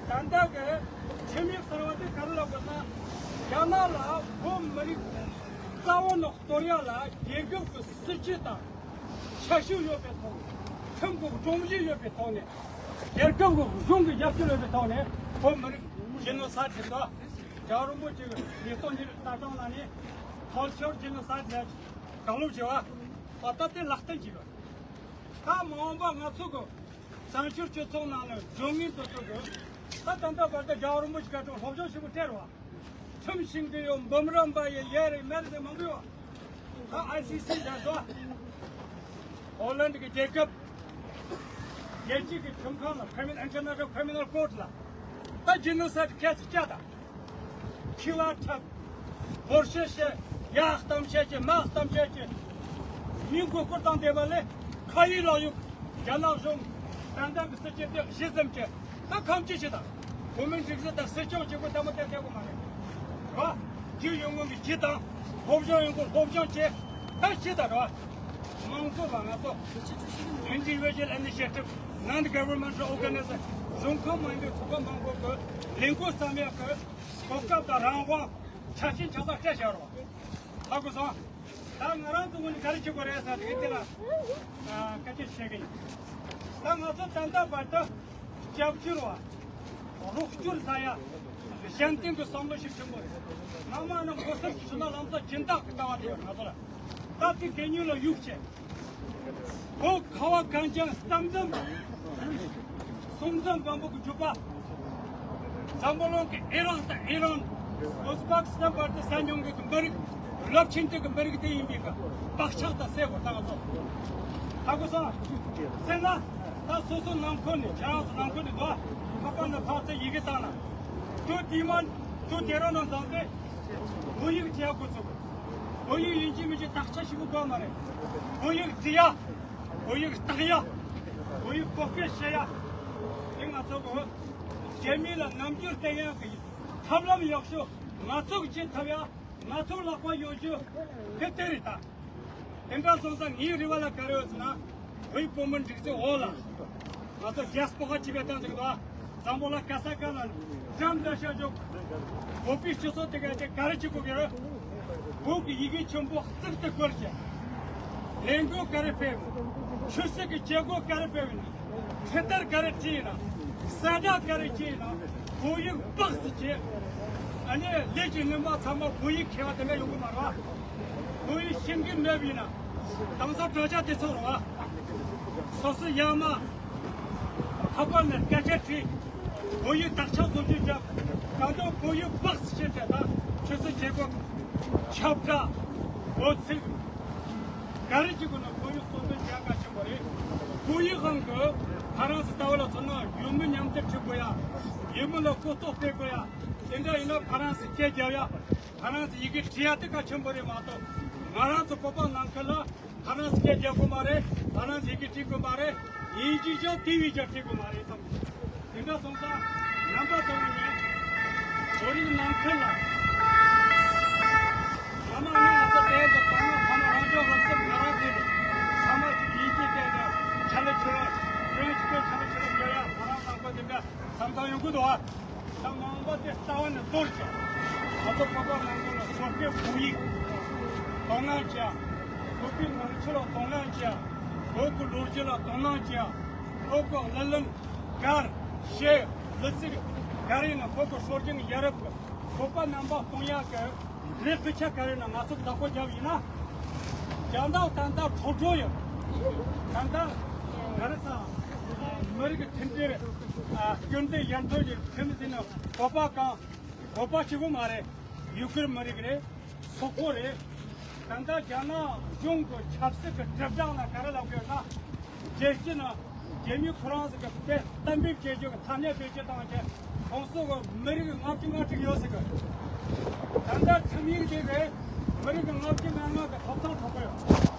ད་ལྟ་གི་ཁྲིམས་ཡིག་གསར་བ་དེ་ག་རེ་ལབ་དགོས་ན། རྒྱ་ནག་ལ་བོད་མི་རིགས་རྩ་བོ་ནས་གཏོར་ཡ་ལ་རྒྱལ་ཁབ་ཀྱི་སྲིད་ཇུས་དང་ཁྱད་ཆོས་ཡོད་པའི་ཐོག་ནས། ཁྲིམས་ཀྱི་སྒྲོམ་གཞི་ཡོད་པའི་ཐོག་ནས། རྒྱལ་ཁབ་ཀྱི་གཞུང་གི་རྒྱབ་སྐྱོར་ཡོད་པའི་ཐོག་ནས་བོད་མི་རིགས་ཇི་ནོ་སའིཌ་བྱེད་དོ། རྒྱལ་བ་རིན་པོ་ཆེ་གི་ཉིས་སྟོང་ཉི་ཤུ་རྩ་གྲངས་ནང་ནས་ཐོལ་ཤོར་ཇི་ནོ་སའིཌ་ལ་བཀའ་སློབ་བྱས་པ། ད་ལྟ་དེ་ལག་བསྟར་བྱས་པ། ད་མ་འོངས་པ་ང་ཚོ་གི་བཙན་བྱོལ་སྤྱི་ཚོགས་ནང་ལ་འགྲོ་ངེས་དུ་ཐུག་གི། ད་ད་ལྟ་བར་དུ་རྒྱལ་བ་རིན་པོ་ཆེ་བཀའ་དྲིན་སློབ་སྦྱོང་ཞིབ་པོ་སྤྲད་རོགས། ཁྲིམས་ཤིང་གི་ཡོད་འབུམ་རམས་པ་ཡི་ཡེ་རེ་མེ་རེ་དེ་མང་གི་ཡོད། ད་ཨའི་སི་སི་རྒྱལ་ཚོགས་ཧོ་ལན་གྱི་རྒྱལ་ཁབ་རྒྱལ་སྤྱི་གི་ཁྲིམས་ཁང་ལ་Criminal International Criminal Court ལ་ད་ཇི་ནོ་སའིཌ་ཁེ་སི་བཅའ་དང་། འཁྱེར་བ་འཁྲབ། སྒོར་གཞས་བཤད། ཡ་གཏམ་བཤད་ཀྱི་མ་གཏམ་བཤད་ཀྱི། མི་མགོ་སྐོར་བཏང་བསྡད་པ་ལས་ཁ་ཡིག་ལོག་ཡོད། རྒྱ་ནག་གཞུང་ཏན་ཏན་གྱི་སྲིད་ཇུས་དེ་གཞི་ཟིན་གྱི། ད་ཁམས་ཅི་ཞིག་དང་། གོ་མིན་ཏང་སྲིད་དང་སྲིད་སྐྱོང་བྱེད་དགོས་ད་མ་བལྟས་བལྟས་དགོས་མ་རེད། རོ། རྒྱུ་ཡོང་ངོ་གི་རྒྱུ་དང་། སློབ་སྦྱོང་ཡོང་གི་སློབ་སྦྱོང་བྱེད། ད་ཤི་ད་རོ། མང་ཚོགས་ལ་ང་ཚོ་Individual Initiative Non-Governmental Organization གཞུང་ཁང་མ་ཡིན་པའི་ཚོགས་པ་མང་པོ་གི་ལས་འགུལ་བརྩམས་ཡག་གི་གོ་སྐབས་དང་རང་དབང་ཆ་ཤས་ཆ་ཚང་སྤྲད་བཞག་རོགས། ཧ་གོ་སོང་། ད་ང་རང་ཚོ་ངོས་ནས་ག་རེ་བྱེད་དགོས་རེད་ཟེར་དེ་དེ་ལ་སྐད་ཆ་བཤད་གི་ཡིན། ད་ང་ཚོ་ད་ལྟ་བར་དུ་རྒྱབ་སྐྱོར་བ། རོགས་སྐྱོར་ཟ་ཡ། གཞན་བརྟེན་གྱི་བསམ་བློ་ཞིག་ཆེན་པོ་རེད། སྔ་མ་ནང་གོ་སར་གྱི་ཚོ་ན་ལམ་སང་སྦྱིན་བདག་གི་ལྟ་བ་དེ་ཡོད་ང་ཚོ་ལ། ད་དེ་གད་སྙིགས་ལ་གཡུག་བྱས། བོད་ཁ་བ་གངས་ཅན་གཏམ་འཛོམས། གསུང་འཛོམས་སྒམ་པོ་གི་རྒྱུད་པ། འཛམ་བུ་གླིང་གི་ཨི་རན་དང་ཨི་རན། ཨུ་ཛི་བེག་སི་ཐན་བར་དུ་ས་མྱོང་གི་མི་རིགས། རླབས་ཆེན་དེ་གི་མི་རིགས་དེ་ཡིན་པའི་གི་བག་ཆགས་དང་སེ་གོ་ད་ང་ཚོ། ཧ་གོ་སོང་། སེ་ན། ད་སོ་སོ་ནང་ཁུལ་ནས་ཁྱེད་རང་ཚོ་ནང་ཁུལ་ནས་དོ། ཁ་པར་ནས་ཕར་ཚུར་ཡི་གེ་བཏང་ན། དུ་དེ་མ། དུ་དེ་རང་ནང་བཟང་སྟེ། བོད་ཡིག་བྲིས་ཡག་འགོ་ཚུགས། བོད་ཡིག་ཡིན་གཅིག་མིན་གཅིག་དག་ཆ་ཞིག་དགོས་མ་རེད། བོད་ཡིག་འབྲི་ཡ། བོད་ཡིག་བརྟག་ཡ། བོད་ཡིག་གོ་སྐད་བཤད་ཡ། དེ་ང་ཚོ་གི་རྒྱ་མི་ལ་རྣམ་འགྱུར་བསྟན་ཡ་གི་ཐབས་ལམ་ཡག་ཤོས་ང་ཚོ་གི་བྱེད་ཐུབ་ཡ། ང་ཚོ་ལག་པ་ཡོད་རྒྱུ་དེ་ལྟ་རེད་ད། དེ་འདྲ་སོང་ཙང་ངའི་རེ་བ་ལ་ག་རེ་ཡོད་ཟེར་ན། བོད་བོད་མི་སྒྲིག་འཛུགས་འོག་ལ། ང་ཚོ་རྒྱལ་སྤོ་ཁ་ཅི་བས་བཏང་ཟིག་དང་། འཛམ་བུ་གླིང་ག་ས་ག་ལ་འགྲམ་འདྲ་བྱ་ཆོག་བོད་པའི་སྤྱི་ཚོགས་དེ་ག་དེ་ག་རེ་བྱེད་དགོས་ཀྱི་རེད། བོད་ཀྱི་ཡི་གེ་ཆེན་པོ་གཙུག་ཏུ་བཀུར་བྱས། ལས་འགུལ་ག་རེ་སྤེལ། ཆོས་སྲིད་ཀྱི་བྱེད་སྒོ་ག་རེ་སྤེལ་ཡིན་ན། ཁྲིད་བསྟར་ག་རེ་བྱས་ཡིན་ན། གསལ་བསྒྲགས་ག་རེ་བྱས་ཡིན་ན། བོད་ཡིག་སྦགས་སུ་བྱས། ཨ་ནི་ལས་ཀྱི་སྣེ་མོ་ཚང་མ་བོད་ཡིག་མཁས་པ་དེ་འདྲ་ཡོང་གི་མ་རེད་བ། བོད་ཡིག་ཤེས་ཀྱི་མེད་པ་ཡིན་ན། གང་ཟག་གྲོས་ཆོད་དེ་ཚོ་རེད་བ། སོ་སོ་ཡར་མར། ལྷག་པར་ནས་སྐད་ཆ་དྲིས། བོད་ཡིག་དག་ཆ་བཟོ་རྒྱུ་བརྒྱབ། ད་དུང་བོད་ཡིག་སྦགས་སུ་བྱས་ཏེ་ད་ཆུ་ཚོད་བྱེད་སྒོ། ཁྱབ་བསྒྲགས། འགོ་ཚུགས། ག་རེ་བྱེད་དགོས་ན་བོད་ཡིག་གཙོ་འདོན་བྱ་གལ་ཆེན་པོ་རེད། བོད་ཡིག་དབང་གིས་ཕ་རན་སི་ལྟ་བུ་ལ་མཚོན་ན་ཡུལ་མི་མཉམ་སྡེབ་བྱེད་དགོས་ཡ། ཡུལ་མི་ལ་གོ་རྟོགས་སྤེལ་དགོས་ཡ། དེ་འདྲ་ཡིན་ན་ཕ་རན་སི་སྐད་རྒྱབ་ཡ། ཕ་རན་སི་ཡི་གེ་བྲིས་ཡ་དེ་གལ་ཆེན་པོ་རེད་མ་གཏོགས། ང་རང་ཚོ་བོད་པ་ནང་ཁུལ་ལ་ཕ་རན་སི་སྐད་རྒྱག་དགོས་མ་རེད། ཕ་རན་སི་ཡི་གེ་བྲིས་དགོས་མ་རེད། དབྱིན་ཇི་སྦྱང་དེ་བས་ཀྱང་བྲིས་དགོས་མ་རེད་བསམ། དེ་འདྲ་སོང་ཙང་རྣམ་པ་ཚོ་ནས་བོད་རིགས་ནང་ཁུལ་ལ་ཕ་མ་ནི་ང་ཚོ་དེ་ཚོ་ཕ་མ་ཕ་མ་རང་སྐྱོང་རང་སེམས་ང་རང་ཚོ་ནས་ཕ་མ་ཡིན་གཅིག་བལྟས་ནས་ཆ་ལེ་ཆུ་ར་ཕྲན་ཆུ་ཀོ་ཆ་ལེ་ཆུ་ར་བརྗོད་ཡ་ང་རང་ནང་པ་དེ་འདྲ་བསམ་སྟངས་ཡོང་གི་འདུག་ཨ། ད་མ་འོངས་པ་དེ་རྩ་བ་ནས་གཏོར་བྱས། ང་ཚོ་བོད་པ་ནང་ཁུལ་ལ་བོད་སྐད་བོད་ཡིག་དོ་སྣང་བྱས། བོད་པའི་ནང་ཆོས་ལ་དོ་སྣང་བྱས། བོད་ཀྱི་ལོ་རྒྱུས་ལ་དོ་སྣང་བྱས། བོད་ཀྱི་གླུ་ལེན། གར། གཞས། གླུ་ཚིག་ག་རེ་ཡིན་ན་བོད་ཀྱི་སྲོལ་རྒྱུན་ཡ་རབས་ཀྱི་བོད་པ་རྣམ་པ་གཏོང་ཡག་གི་རེ་སྐུལ་ཆ་ག་རེ་ཡིན་ན་ང་ཚོ་བདག་པོ་རྒྱབ་ཡིན་ན། རྒྱ་ནག་ད་ལྟ་ཁྲོ་ཁྲོ་ཡོད། ད་ལྟ་ག་རེ་ཟ། མི་རིགས་མཐུན་སྒྲིལ། ཨ། སྐྱོན་བརྗོད་ཡན་ཐོན་གྱི་ཁྲིམས་འཛིན་ནི་བོད་པ་གང་། བོད་པ་གཅིག་པུ་མ་རེད། ཡུ་གུར་མི་རིགས་རེད། སོག་པོ་རེད། ད་ལྟ་རྒྱ་ནག་གཞུང་གི་ཆབ་སྲིད་ཀྱི་དྲིལ་བསྒྲགས་ལ་ག་རེ་ལབ་དགོས་ན། རྒྱལ་སྤྱི་ནང་རྒྱལ་མི་ཁོ་རང་ཚོ་གི་དེ་གཏན་འབེབས་བྱེད་རྒྱུ་གི་ཐ་སྙད་བེད་སྤྱོད་བཏང་རྗེས་ཁོང་ཚོ་གི་མི་རིགས་ལྔ་བཅུ་ང་དྲུག་ཡོད་ཟེར་གི། ད་ལྟ་ཁྲིམས་ཡིག་དེ་གི་མི་རིགས་ལྔ་བཅུ་ང་ལྔ་གི་ཐོབ་ཐང་ཐོབ་གི་ཡོད།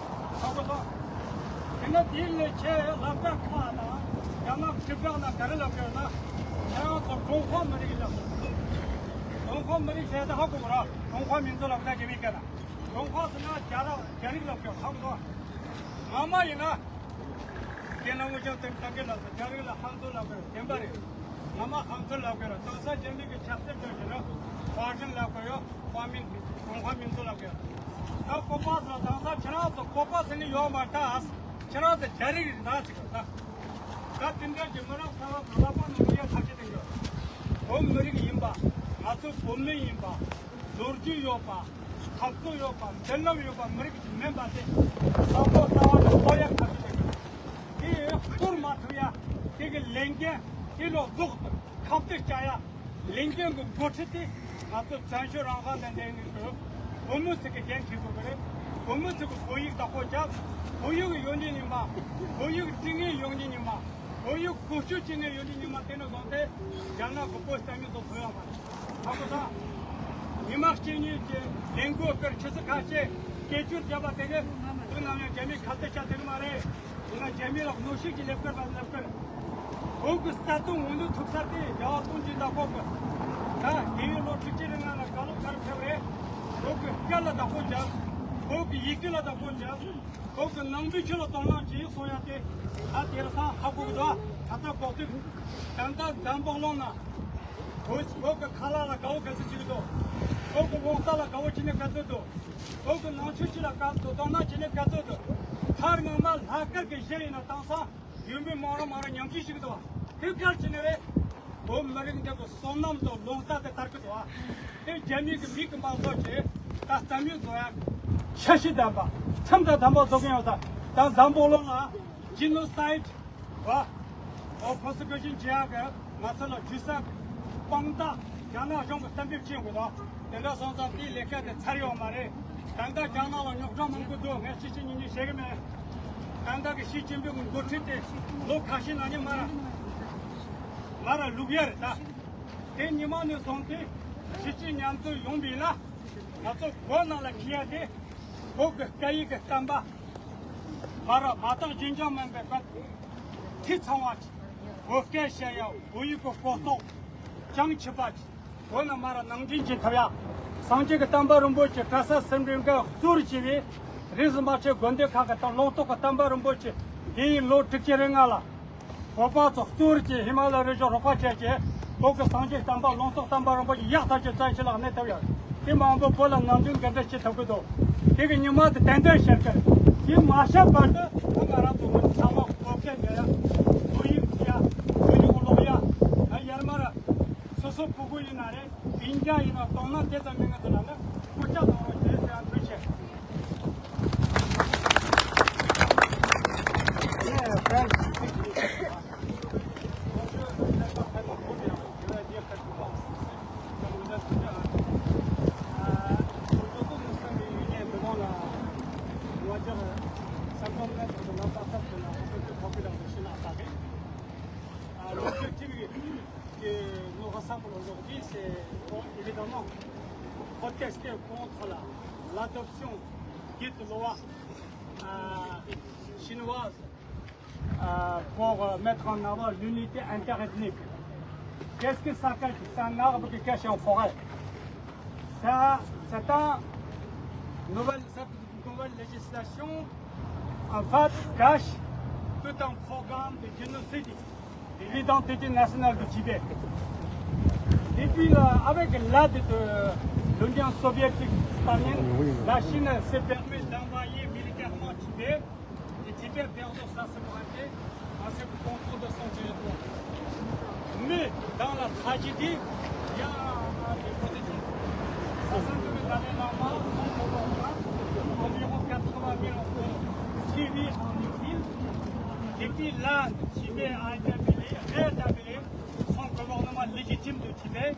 ཐོབ་གི་སོང་། དེ་ནས་དེའི་ལས་ཆེ་ལབ་ཀ་ཁ་དང་རྒྱ་ནག་ཁྲིམས་ཁང་ལ་ག་རེ་ལབ་ཡོད་ན། ཁྱེད་རང་ཚོ་ཀྲུང་ཧྭ་མི་རིགས་ལབ། ཀྲུང་ཧྭ་མི་རིགས་ཟེར་ད་ཧ་གོ་གི་ར། ཀྲུང་ཧྭ་མིང་ཐོ་ལབ་ད་རྒྱ་མིའི་སྐད་ལ། ཀྲུང་ཧྭ་ཟེར་ན་རྒྱ་ར་རྒྱ་རིགས་ལབ་ཀྱང་ཧ་གོ་སོང་། ངོ་མ་ཡིན་ན། དེ་ན་ངོ་ཅང་དེ་ད་གི་ལབ་ད་རྒྱ་རིགས་ལ་ཧང་ཚོ་ལབ་ཀྱང་བདེན་པ་རེད། ངོ་མ་ཧང་ཚོ་ལབ་ཀྱང་ར་དེང་སང་རྒྱ་མི་གི་ཆབ་སྲིད་ཅན་ཞིག་ལ་ཧྭ་ཧྲན་ལབ་ཀྱང་ཡོད། ཧྭ་མིན་ཀྲུང་ཧྭ་མིང་ཐོ་ལབ་ཀྱང་། ད་ཀོ་པ་ཟེར་དེང་སང་ཁྱེད་རང་ཚོ་ཀོ་པ་ཟེར་ནི་ཡོད་མ་ད། ཁྱེད་རང་ཚོ་རྒྱ་རིགས་རེད་ད་ཟེར་གི་ད། ད་དེ་འདྲ་གི་མི་རབས་གསར་བ་གི་ལག་པ་ནང་ལ་ཡ་ཐག་གཅོད་གཏོང་རྒྱུ། བོད་མི་རིགས་ཡིན་པ། ང་ཚོ་བོད་མི་ཡིན་པ། ལོ་རྒྱུས་ཡོད་པ། འཐབ་རྩོད་ཡོད་པ། མདུན་ལམ་ཡོད་པ་མི་རིགས་ཅིག་མིན་པ་དེ། ལག་པ་གསར་བ་ནང་ལ་ཡ་ཐག་གཅོད་གཏོང་རྒྱུ། དེ་གཏོར་མ་ཐུབ་ཡ། དེ་གི་ལས་འགན་དེ་ལོ་རྫོགས་ཁ་གཏད་བཅག་ཡ། ལས་འགན་གྱི་འགོ་ཁྲིད་དེ་ང་ཚོ་བཙན་བྱོལ་རང་དབང་ལྡན་ལྡན་གྱི་བོད་མི་ཚོ་གི་འགན་འཁྱེར་དགོས་ཀྱི་རེད། བོད་མི་ཚོ་གི་བོད་ཡིག་བདག་པོ་རྒྱབ། བོད་ཡིག་ཡོད་ནི་ཉི་མ། བོད་ཡིག་འབྲི་མཁན་ཡོད་ནི་ཉི་མ། བོད་ཡིག་བཀོལ་སྤྱོད་བྱེད་མཁན་ཡོད་ནི་ཉི་མ་དེ་ནས་བཟུང་སྟེ་རྒྱ་ནག་གི་བོད་རྩ་མེད་དུ་ཐོན་ཡོང་བ་རེད། ཧ་གོ་སོང་། ཉི་མ་གཅིག་གཉིས་ཀྱི་ལས་འགུལ་སྐོར་ཆུ་ཚོད་ཁ་ཤས་སྐད་སྒྱུར་བརྒྱབ་པ་དེ་གས་དུས་ནམ་ཡང་རྒྱ་མིས་ཁ་གཏད་བཅག་ཐུབ་ཀྱི་མ་རེད། ཡིན་ན་རྒྱ་མི་ལ་གནོན་ཤུགས་ཀྱི་ལས་ཀ་བ་ལས་ཀ། བོད་ཀྱི་རྩ་དོན་ངོས་འཛིན་ཐུབ་ས་དེ་རྒྱལ་བ་དོན་གྱི་བདག་པོ་གི། ད་དེ་ཡི་ལོ་དྲུག་ཅུ་རེ་ལྔ་ལ་བཀའ་སློབ་ག་རེ་ཕེབས་རེད། བོད་ཀྱི་སྐད་ལ་བདག་པོ་རྒྱབ། བོད་ཀྱི་ཡི་གེ་ལ་བདག་པོ་རྒྱབ། བོད་ཀྱི་ནང་པའི་ཆོས་ལ་དོ་སྣང་བྱེད་གསུང་ཡ་དེ། ད་དེ་རིང་སང་ཧ་གོ་གི་འདུག་ད་ལྟ་གོ་ཐུབ། ད་ལྟ་འཛམ་བུ་གླིང་ན། བོད་བོད་ཀྱི་ཁ་ལག་ལ་དགའ་བོ་ག་ཚོད་ཅིག་འདུག་བོད་ཀྱི་རླུང་རྟ་ལ་དགའ་བོ་བྱེད་ནི་ག་ཚོད་འདུག་བོད་ཀྱི་ནང་ཆོས་སྤྱི་ལ་དགའ་བོ་དོ་སྣང་བྱེད་ནི་ག་ཚོད་འདུག་མཐའ་སྔོན་མ་ལྷག་དཀར་གྱི་གཞི་ཡིན་ན་དེང་སང་ཡོན་པོའི་མང་རུ་མང་རུ་ཉམས་ཞིབ་ཞིག་འདུག་དེ་གལ་ཆེ་ནི་རེད། བོད་མི་རིགས་འདི་གི་བསོད་ནམས་དང་རླུང་རྟ་དེ་དར་གི་འདུག་དེ་རྒྱ་མི་གི་མིག་གི་མ་བཟོ་བྱས་ད་རྩ་མེད་བཟོ་ཡ། འཆར་གཞི་ལྡན་པ། ཁྲིམས་དང་ལྡན་པ་བཟོ་གི་ཡོད་ད། ད་འཛམ་བུ་གླིང་ལ་genocide། བ། ཨོ་persecution བྱེད་ཡག་གི་ང་ཚོ་ལ་ཇུས་ས་དཔང་རྟགས་རྒྱ་ནག་གཞུང་གི་གཏན་འབེབས་བྱེད་དགོས་དོ། དེ་འདྲ་སོང་ཙང་དེའི་ལས་ཀ་དེ་ཚར་ཡོད་མ་རེད། ད་ལྟ་རྒྱ་ནག་ལ་རྙོག་དྲ་མང་པོ་འདུག་ངས་ཕྱི་ཕྱི་ཉིན་ཉིན་བཤད་གི་མེད། ད་ལྟ་གི་ཞི་ཅིན་ཕིང་གི་འགོ་ཁྲིད་དེ་ལོ་ཁ་ཤས་ནང་ནས་མ་ར་མ་ར་ལུག་ཡ་རེད་ད། དེ་ཉི་མ་ནས་བཟུང་སྟེ་ཕྱི་ཕྱི་མཉམ་འཛོམས་ཡོང་བ་ཡིན་ན་ང་ཚོ་བོད་ནང་ལ་འཁྱེར་ཡ་དེ་བོད་ཀྱི་སྐད་ཡིག་གི་བསྟན་པ། མ་ར་མ་དག་རྒྱུན་འབྱམས་མིན་པའི་སྐད། འཐུས་ཚང་བ་ཅིག་བོད་སྐད་བཤད་ཡ། བོད་ཡིག་གི་གོ་རྟོགས་ཅུང་ཆེ་བ་ཅིག་བོད་ནང་མ་ར་ནང་འདྲེན་བྱེད་ཐུབ་ཡ། སངས་རྒྱས་ཀྱི་བསྟན་པ་རིན་པོ་ཆེ་གྲྭ་ས་སེ་འབྲས་དགའ་གཙོར་བྱས་པའི་རིས་སུ་མ་ཆད་དགོན་སྡེ་ཁག་གི་དང་ལུང་རྟོགས་ཀྱི་བསྟན་པ་རིན་པོ་ཆེ་འདི་ཡི་ལོ་དྲུག་ཅུ་རེ་ལྔ་ལ། བོད་པ་ཚོ་གཙོར་བྱས་ཧི་མ་ལ་རི་རྒྱུད་རོགས་པ་བྱས་རྗེས་བོད་ཀྱི་སངས་རྒྱས་བསྟན་པ་ལུང་རྟོགས་བསྟན་པ་རིན་པོ་ཆེ་ཡག་ཐག་ཆོད་བཙན་ཤེད་ལ་གནས་ཐུབ་ཡོད། དེ་མང་པོ་བོད་ལ་ནང་དོན་འགན་འཁྲི་བྱེད་ཐུབ་ཀྱི་འདུག་དེ་གི་ཉི་མ་དེ་ཏན་ཏན་ཤར་གི་རེད། དེ་མ་ཤར་བར་དུ་ང་རང་ཚོ་བོད་ཚང་མ་བོད་སྐད་སྦྱང་ཡ། བོད་ཡིག་ཤེས་ཡ། བོད་ཡིག་ཀློག་ཡ། ང་ཡར་མར་སོ་སོ་ཕྲུ་གུ་ཡིན་ན་རེད། སྤུན་ཀྱག་ཡིན་ན་དོ་སྣང་དེ་ཙམ་མེད་ང་ཚོ་ལ་ནི་སྐུལ་ལྕག་གནང་རོགས་བྱེད་ཟེར་ཡ་འབོད་ཆེ། L'objectif de nos rassemblements aujourd'hui, c'est bon, évidemment protester contre la, l'adoption dite loi, euh, chinoise, euh, pour, euh, mettre en avant l'unité interethnique. Qu'est-ce que ça cache ? C'est un arbre qui cache en forêt. Ça, c'est un nouvelle, cette nouvelle législation, en fait, cache tout un programme de génocide de l'identité nationale du Tibet. Depuis, euh, avec l'aide de l'Union soviétique stalinienne, la Chine s'est permis d'envahir militairement Tibet. Et Tibet perdit sa souveraineté en ce qui concerne son territoire. Mais dans la tragédie, il y a, euh, des politiques. Soixante-deux mille Dalai Lama, environ quatre-vingt mille euros. Suivi en exil. Depuis là, le Tibet a été appelé, rétabli son gouvernement légitime de Tibet.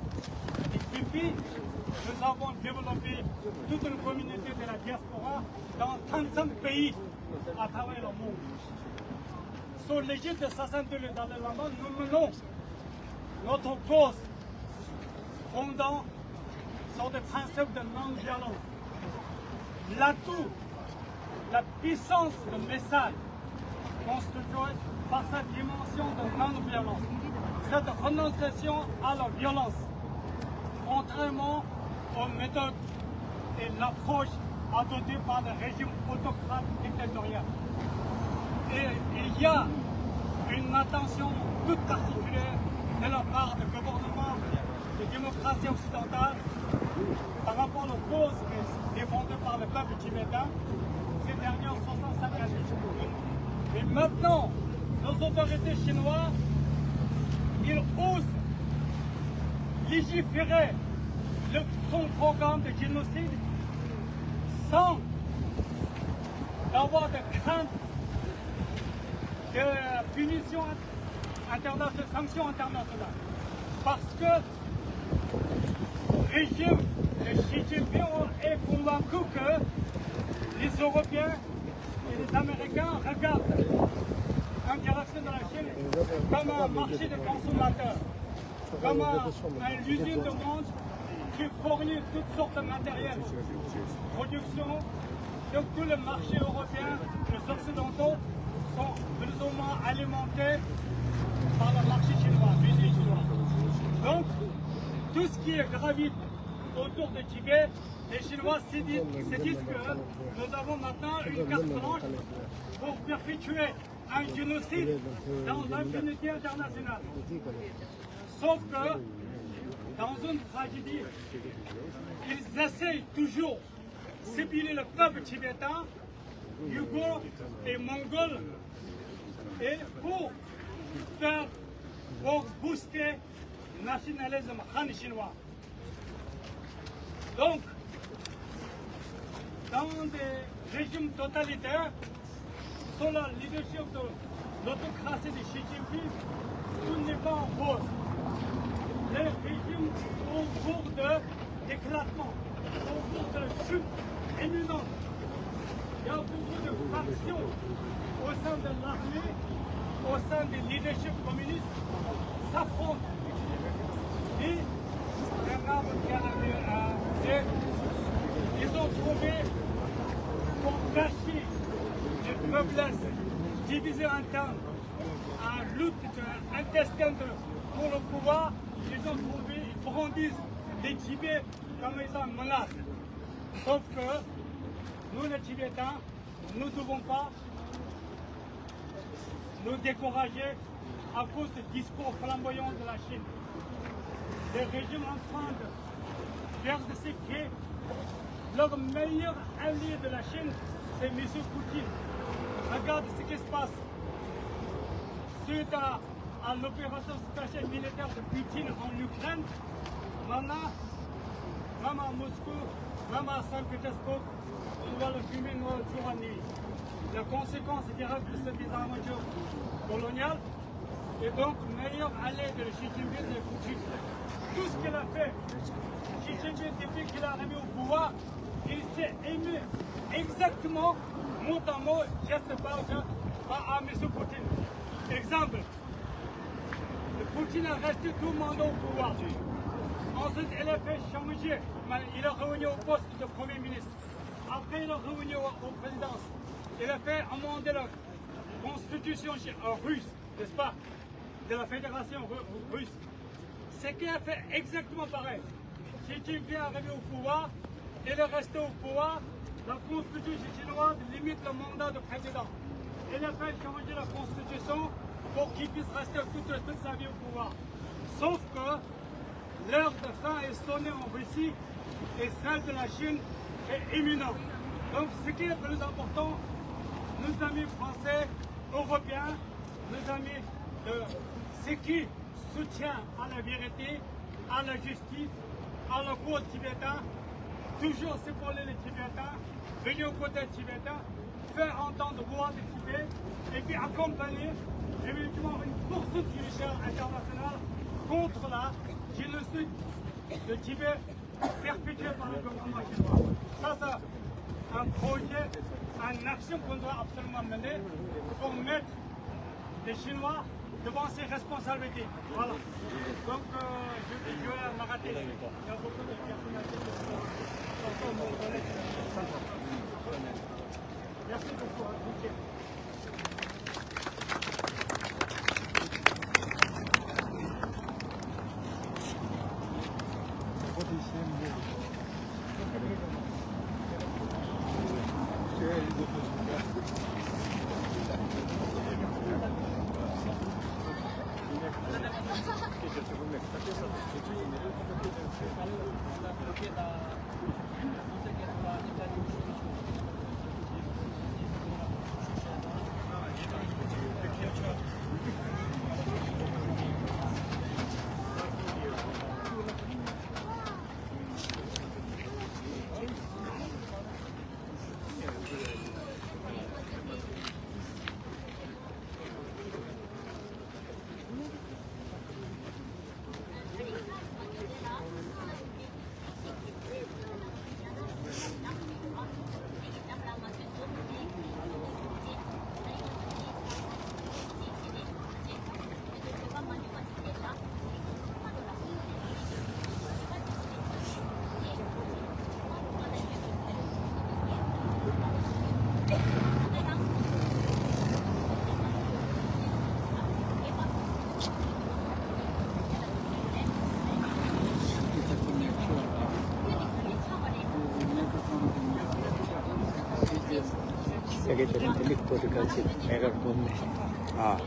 Et depuis, nous avons développé toute une communauté de la diaspora dans trente-cinq pays à travers le monde. Sous l'égide de Sassan Tulu Dalai Lama, nous menons notre cause fondant sur des principes de non-violence. L'atout, la puissance de message constituée par sa dimension de non-violence, cette renonciation à la violence, contrairement aux méthodes et l'approche adoptée par le régime autocrate dictatorial. Et il y a une attention toute particulière de la part du gouvernement de démocratie occidentale par rapport aux causes défendues par le peuple tibétain ces dernières soixante-cinq années. Et maintenant, nos autorités chinoises, ils osent légiférer le, son programme de génocide sans avoir de crainte de punition internationale, sanctions internationales. Parce que le régime de Xi Jinping est convaincu que les Européens et les Américains regardent en direction de la Chine comme un marché de consommateurs, comme un, une usine de monde qui fournit toutes sortes de matériel de production. Donc tous les marchés européens, les occidentaux, sont plus ou moins alimentés par le marché chinois, l'usine chinoise. Donc, tout ce qui est gravite autour de Tibet, les Chinois se disent, se disent que nous avons maintenant une carte blanche pour perpétuer un génocide dans l'impunité internationale. Sauf que, dans une tragédie, ils essayent toujours de cibler le peuple tibétain, ouïghour et mongol, et pour faire, pour booster le nationalisme han chinois. Donc, dans des régimes totalitaires, sous la leadership de l'autocratie de Xi Jinping, tout n'est pas en rose. Le régime au cours de d'éclatement, au cours de la chute imminente. Il y a beaucoup de fractions au sein de l'armée, au sein des leaderships communistes, s'affrontent. Et les Arabes qui avaient, euh, ils ont trouvé pour gâcher les faiblesses, diviser un temps, à lutte intestine pour le pouvoir, ils ont trouvé, ils brandissent les Tibets comme étant une menace. Sauf que nous, les Tibétains, nous ne devons pas nous décourager à cause de discours flamboyants de la Chine. Le régime en train de perdre ses pieds. Leur meilleur allié de la Chine, c'est M. Poutine. Regarde ce qui se passe. Suite à, à l'opération spéciale militaire de Poutine en Ukraine, maintenant, même à Moscou, même à Saint-Pétersbourg, on voit le fumer noir jour et nuit. La conséquence directe de ce désarmement colonial, et donc, meilleur allié de Xi Jinping, c'est Poutine. Tout ce qu'il a fait, Xi Jinping, depuis qu'il est arrivé au pouvoir, il s'est aimé exactement, mot à mot, geste par geste, à, à M. Poutine. Exemple, Poutine a resté deux mandats au pouvoir. Ensuite, il a fait changer, mais il est revenu au poste de Premier ministre. Après, il est revenu au, au présidence. Il a fait amender la constitution chi-, euh, russe, n'est-ce pas, de la Fédération ru-, russe. Ce qui a fait exactement pareil. Xi Jinping est arrivé au pouvoir, il est resté au pouvoir. La constitution chinoise limite le mandat de président. Il a fait changer la constitution pour qu'il puisse rester toute, toute sa vie au pouvoir. Sauf que l'heure de fin est sonnée en Russie et celle de la Chine est imminente. Donc, ce qui est plus important, nos amis français, européens, nos amis de, ceux qui soutiennent à la vérité, à la justice, à la cause tibétaine, toujours s'épauler les Tibétains, venir aux côtés tibétains, Faire entendre voix de Tibet et puis accompagner éventuellement une poursuite judiciaire internationale contre la génocide de Tibet perpétuée par le gouvernement chinois. Ça, c'est un projet, une action qu'on doit absolument mener pour mettre les Chinois devant ses responsabilités. Voilà. Donc, euh, je vais jouer à Magaté. Il y a beaucoup de personnalités qui sont Merci beaucoup. Hein. Secretary Philip Portugal Chief Mayor Gomez. 아,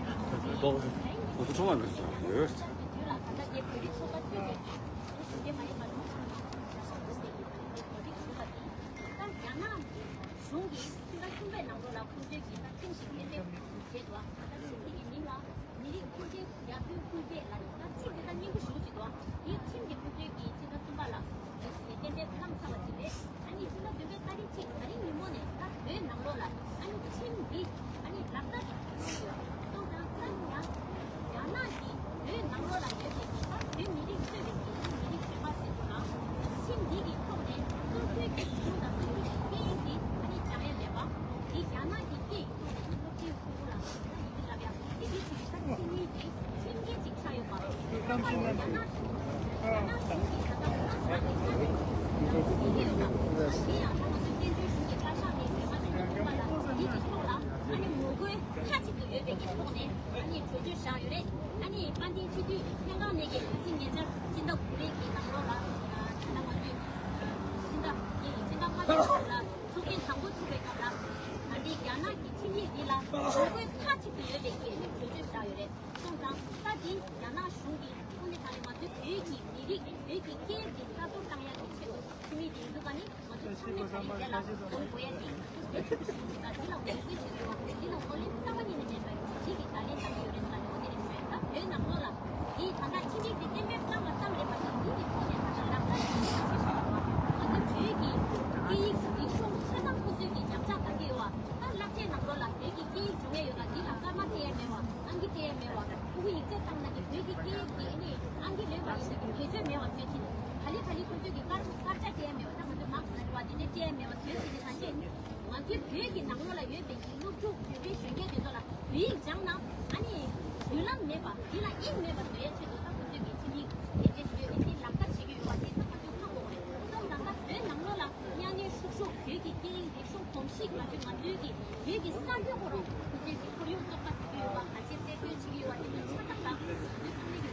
너도 처음 알고 있어. 예. གཞུང་གིས་ཕྱི་ཟླ་གསུམ་པའི་ནང་ལོགས་ལ་ཁོང་ཚོའི་གི་ད་ཁྲིམས་ཀྱི་ཁེ་ཕན་བྱེད་དགོས། ད་གཞུང་གི་མིང་ལ་མི་རིགས་ཁྲིམས་ཀྱི་ཡར་ཐོན་སྐུལ་འདེད་ལ་ནི་ད་ཚིག་དེ་ད་སྙན་པོ་ཞེ་པོ་ཅིག་འདུག་འདི་ཁྲིམས་ཀྱི་ཁོང་ཚོའི་གི་ཕྱི་ཟླ་གསུམ་པ་ལ་གཏན་འབེབས་བླངས་ཚར་བ་ཅིག་རེད། ཨ་ནི་ཕྱི་ཟླ་བདུན་པའི་ཏ་རིག་གཅིག་ད་རིང་ཉིན་མོ་ནས་ད་བོད་ནང་ལོགས་ལ་ཨ་ནི་ཁྲིམས་འདི་ཨ་ནི་ལག་བསྟར་གནང་ཡོད། སོང་ཙང་ད་ཡང་རྒྱ་ནག་གིས་བོད་ནང་ལོགས་ལ་ཡོད་པའི་གི་ད་བོད་མི་རིགས་གཙོས་པའི་གི་མི་རིགས་གཞན་པ་ཟེར་དགོས་ན་ཁྲིམས་འདི་གི་ཐོག་ནས་སོ་སོའི་གི་གཞུང་དང་སོ་སོའི་གི་སྐད་ཡིག་འདི་ཨ་ནི་སྦྱང་ཡ་མེད་པ། འདི་རྒྱ་ནག་གི་སྐད་ཡིག་ཐོག་ནས་སློབ་ཁྲིད་ཁུར་ཁུར་ལ་ད་ཡིན་གྱི་ལབ་ཡ། དེ་འདྲ་ཞིག་ད་ཕྱི་མིའི་གི་ཁྲིམས་འགལ་ཅིག་ཆགས་ཡོད་པ། རྒྱ་ནག་གཞུང་གིས་ད་ལྟ་ཧྥ་རན་སི་གི་ད་ལྟ་ཧྥ་རན་སི་གི་ཡོད་པ། ད་དེ་ཡང་ད་ང་ཚོའི་བཙན་བྱོལ་གཞུང་གི་བཀའ་ཤག་ནས་རྒྱ་མ་ནས་ཐོན་པ་ལ་འདི་གི་ཐོག་ལ་ཨ་ནི་ངོ་རྒོལ་མཐའ་གཅིག་ཏུ་ཡོད་པའི་གི་ཐོག་ནས་ཨ་ནི་གྲོས་ཆོད་བཞག་ཡོད་རེད། ཨ་ནི་དཔལ་ལྡན་སྤྱི་འཐུས་ལྷན་ཁང་ནས་གི་ད་ཚིག་ཉེ་ཆར་སྤྱི་ཟླ་དགུ་པའི་གི་ནང་ལོགས་ལ་ད་ལྟ་ང་ཚོས་སྤྱི་ཟླ་འདི་སྤྱི་ཟླ་ལྔ་པའི་ནང་ལ་ཚོགས་ཐེངས་དང་པོ་ཚུགས་པའི་སྐབས་ལ་ད་ལྟའི་རྒྱ་ནག་གི་ཁྲིམས་ཡིག་འདི་ལ་ངོ་རྒོལ་མཐའ་གཅིག་ཏུ་ཡོད་པའི་གི་ཨ་ནི་གྲོས་ཆོད་བཞག་ཡོད་རེད། སོང་ཙང་ད་འདི་རྒྱ་ནག་གཞུང་གིས་ཁོང་གིས་ད་ནི་ང་ཚོའི་བོད་ཀྱི་མི་རིགས་བོད་ཀྱི་སྐད་ཡིག་འདི་རྩ་གཏོར་བཏང་ཡག་གི་ཆེད་དུ་ཁྲིམས་ཡིག་འདི་ཡིན་འདུག་ག་ནི། ང་ཚོ་ཚང་མས་ད་རིང་དེ་ལ་གོམས་དགོས་ཡ་དེ་གལ་ཆེན་པོ་ཞིག་འདུག་ད་འདི་ལ་ངོ་རྒོལ་བྱེད་དགོས་པ། འདི་ལ་ངོས་ལེན་རྩ་བ་ཉིད་ནས་མེད་པའི་གཞི་གི་བརྡ་ལན་བཏང་གི་ཡོད་རེད་ཟེར་ནས་འོ་དེ་རེད་ཞུ་ཡ། ད་བོད་ནང་ལོགས་ལ་འདི་ད་ལྟ་ཁྲིམས་ཡིག་དེ་གཏན་འབེབས་བཏང་བ་ཙམ་རེད་མ་གཏོགས་འདི་གི་ཐོག་ནས་ད་ལྟ་ལག་བསྟར་བྱེད་ཡ་ཆེ་ཤོས་ཞིག་འདུག་ང་ཚོ་བོད་ཀྱི་སྐད་ཡིག་རིག་གཞུང་ཆ་ཚང་ཁོ་ཚོས་ཀྱི་ཉམས་ཆག་བཏང་གི་ཡོད་བ། ད་བསླབ་བྱའི་ནང་ལོགས་ལ་བོད་ཀྱི་སྐད་ཡིག་སྦྱོང་ཡས་ཡོད་ལ་འདི་ལ་སྐར་མ་སྤྲད་ཡས་མེད་བ། ཨང་ཀི་སྤྲད་ཡས་མེད་བ། ཕྲུ་གུ་ཡིག་ཚད་བཏང་ན་གི་བོད་ཀྱི་སྐད་ཡིག་གི་ཨ་ནི་ཨང་ཀི་ལོན་པ་ཡིན་ན་གི་བེད་སྤྱོད་མེད་བ་བཟོས་ཕྱིན། ག་ལེ་ག་ལེ་ཁོ་ཚོས་ཀྱི་སྐར་སྐར་ཆ་སྤྲད་ཡས་མེད་བ། ད་ང་ཚོས་མར་ཟེར་བ་དེ་འདྲ་སྤྲད་ཡས་མེད་བ་བཟོས་ཕྱིན་ནི་ད་ཅི། ང་ཚོའི་བོད་ཀྱི་ནང་ལོགས་ལ་ཡོད་པའི་གི་སློབ་ཕྲུག་བོད་པའི་གཞོན་སྐྱེས་དེ་ཚོ་ལ་བོད་ཡིག་སྦྱངས་ན་ཨ་ནི་མདུན་ལམ་མེད་པ་འདི་ལ་དབྱིངས་མེད་པ་བཟོ་ཡས་ཆེད་དུ་ད་ཁོ་ཚོས་ཀྱི་ཁྲིམས་ཡིག་དེ་འདྲ་ཞིག་ཡོད་པས་འདི་ལག་བསྟར་བྱེད་ཀྱི་ཡོད་པ་དེ་ད་ང་ཚོས་མཐོང་དགོས་རེད། སོང་ཙང་ད་བོད་ནང་ལོགས་ལ་གཉའ་གནོན་གཤོག་ཤོག་བོད་ཀྱི་སྐད་ཡིག་རིག་གཞུང་གོམས་གཤིས་ང་ཚོས་ང་ཚོའི་གི་བོད་ཀྱི་ས་ཁུལ་ཁོ་རང་ཁོ་ཚོའི་གི་ཁོར་ཡུག་བཙོག་པ་བཟོ་གི་ཡོད་པ། ག་ཚད་རྩད་གཅོད་བྱེད་ཀྱི་ཡོད་པ་དེ་ཚོ་ཆ་ཚང་ད་ང་ཚོའི་ཚང་མའི་གི་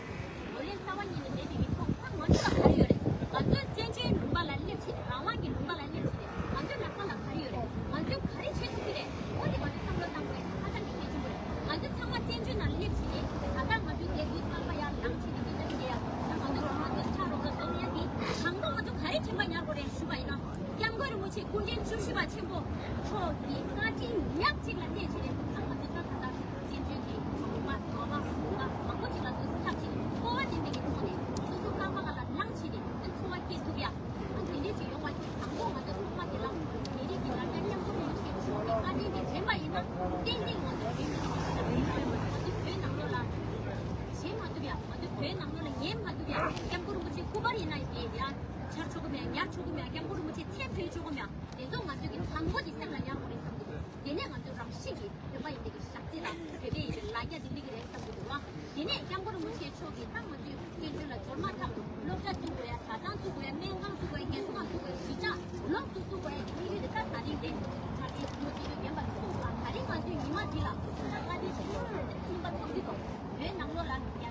ངོས་ལེན་རྩ་བ་ཉིད་ནས་མེད་པའི་གི་ཐོག་ད་ང་ཚོ་ལ་ག་རེ་ཡོད་རེད། ང་ཚོའི་བཙན་བྱོལ་ལུང་པ་ལ་སླེབས་ཕྱིན་རང་དབང་གི་ལུང་པ་ལ་སླེབས་ཕྱིན་ང་ཚོའི་ལག་པ་ལ་ག་རེ་ཡོད་རེད། ང་ཚོས་ག་རེ་བྱེད་ཐུབ་ཀྱི་རེད། འོ་དེ་ང་ཚོས་བསམ་བློ་བཏང་དགོས་ཧ་ཅང་གི་གལ་ཆེན་པོ་རེད། ང་ཚོ་ཚང་མ་བཙན་བྱོལ་ནང་སླེབས་ཕྱིན་ད་ལྟ་ང་ཚོའི་རྒྱལ་ཁབ་ཚང་མ་ཡར་ལངས་ཕྱིན་ནས་སྐད་ཆ་བཤད་ཡ། ད་ང་ཚོ་ཚང་མ་ཚོ་ཆ་རོགས་ལ་འཛོམས་ཡ་དེ་དང་པོ་ང་ཚོ་ག་རེ་མཁྱེན་པ་ཉར་དགོས་རེད་ཞུས་པ་ཡིན་ན། སྐྱབས་མགོན་རིན་པོ་ཆེ་སྐུ་ཕྲེང་བཅུ་བཞི་པ་ཆེན་པོ་མཆོག་གི་བཀའ་དྲིན་ཉག་གཅིག་ལ་གནས་ཕྱིན་ནས་ད་ང་ཚོ་ད་ད་ལྟ་བཙན་བྱོལ་གྱི་ལུང་པ་འགྲོ་བ་ལུང་པ་མང་པོ་ཅིག་ལ་ཚུར་ཁྱབ་ཕྱིན་ནས་སྤོབས་པ་ལྡན་པའི་གི་ཐོག་ནས་སོ་སོ་རྐང་པ་སྒང་ལ་ལངས་ཕྱིན་ནས་ཚོར་བ་སྐྱེ་ཐུབ་ཡ། ཨ་དེ་འདྲས་ཅིག་ཡོང་བ་དེ་དང་པོ་ང་ཚོ་ཚང་མ་དེ་ལ་མི་རིགས་ཀྱི་ལ་རྒྱ་སྐྱབས་མགོན་རིན་པོ་ཆེ་མཆོག་གི་བཀའ་དྲིན་དེ་ ཡིན་ན་ཡིན་ཡ། འཆར་ཆོག་གི་མེད། ཡར་ཆོག་གི་མེད། སྐྱབས་མགོན་རིན་པོ་ཆེ་མཚན་བོས་ཆོག་གི་མེད། དེ་ཚོ་ང་ཚོས་ཀྱི་དང་པོ་དེ་སེམས་ལ་ཉར་དགོས་རེད་བསམ་གྱི་འདུག་དེ་ནས་ང་ཚོས་རང་བཞིན་གྱིས་བོད་པ་ཡིན་པའི་གི་ཞག་རྩི་ལ་བོད་པའི་ཡིན་པའི་ལ་རྒྱ་དེ་འདི་གི་རེད་བསམ་གྱི་འདུག་བ། དེ་ནས་སྐྱབས་མགོན་རིན་པོ་ཆེ་མཆོག་གིས་ད་ང་ཚོའི་བཙན་བྱོལ་ལ་འབྱོར་མ་ཐག་སློབ་གྲྭ་བཙུགས་དགོས་ཡ། གྲྭ་ཚང་བཙུགས་དགོས་ཡ། སྨན་ཁང་བཙུགས་དགོས་ཡ། རྒྱལ་སྲུང་ཁང་བཙུགས་དགོས་ཡ། གཞིས་ཆགས་ལོགས་སུ་བཙུགས་དགོས་ཡ་གི་དམིགས་ཡུལ་དེ་ད་ད་རིང་རེད། ད་རིང་ལོ་གཅིག་གི་རྒན་པ་སོང་ཙང་ད་རིང་ང་ཚོའི་ཉི་མ་འདི་ལ་ད་ལྟ་དེ་ཞིག་ལ་ཚིམ་པ་ཚོགས་ཀྱི་འདུག་བོད་ནང་ལོགས་ལ་རྒྱ་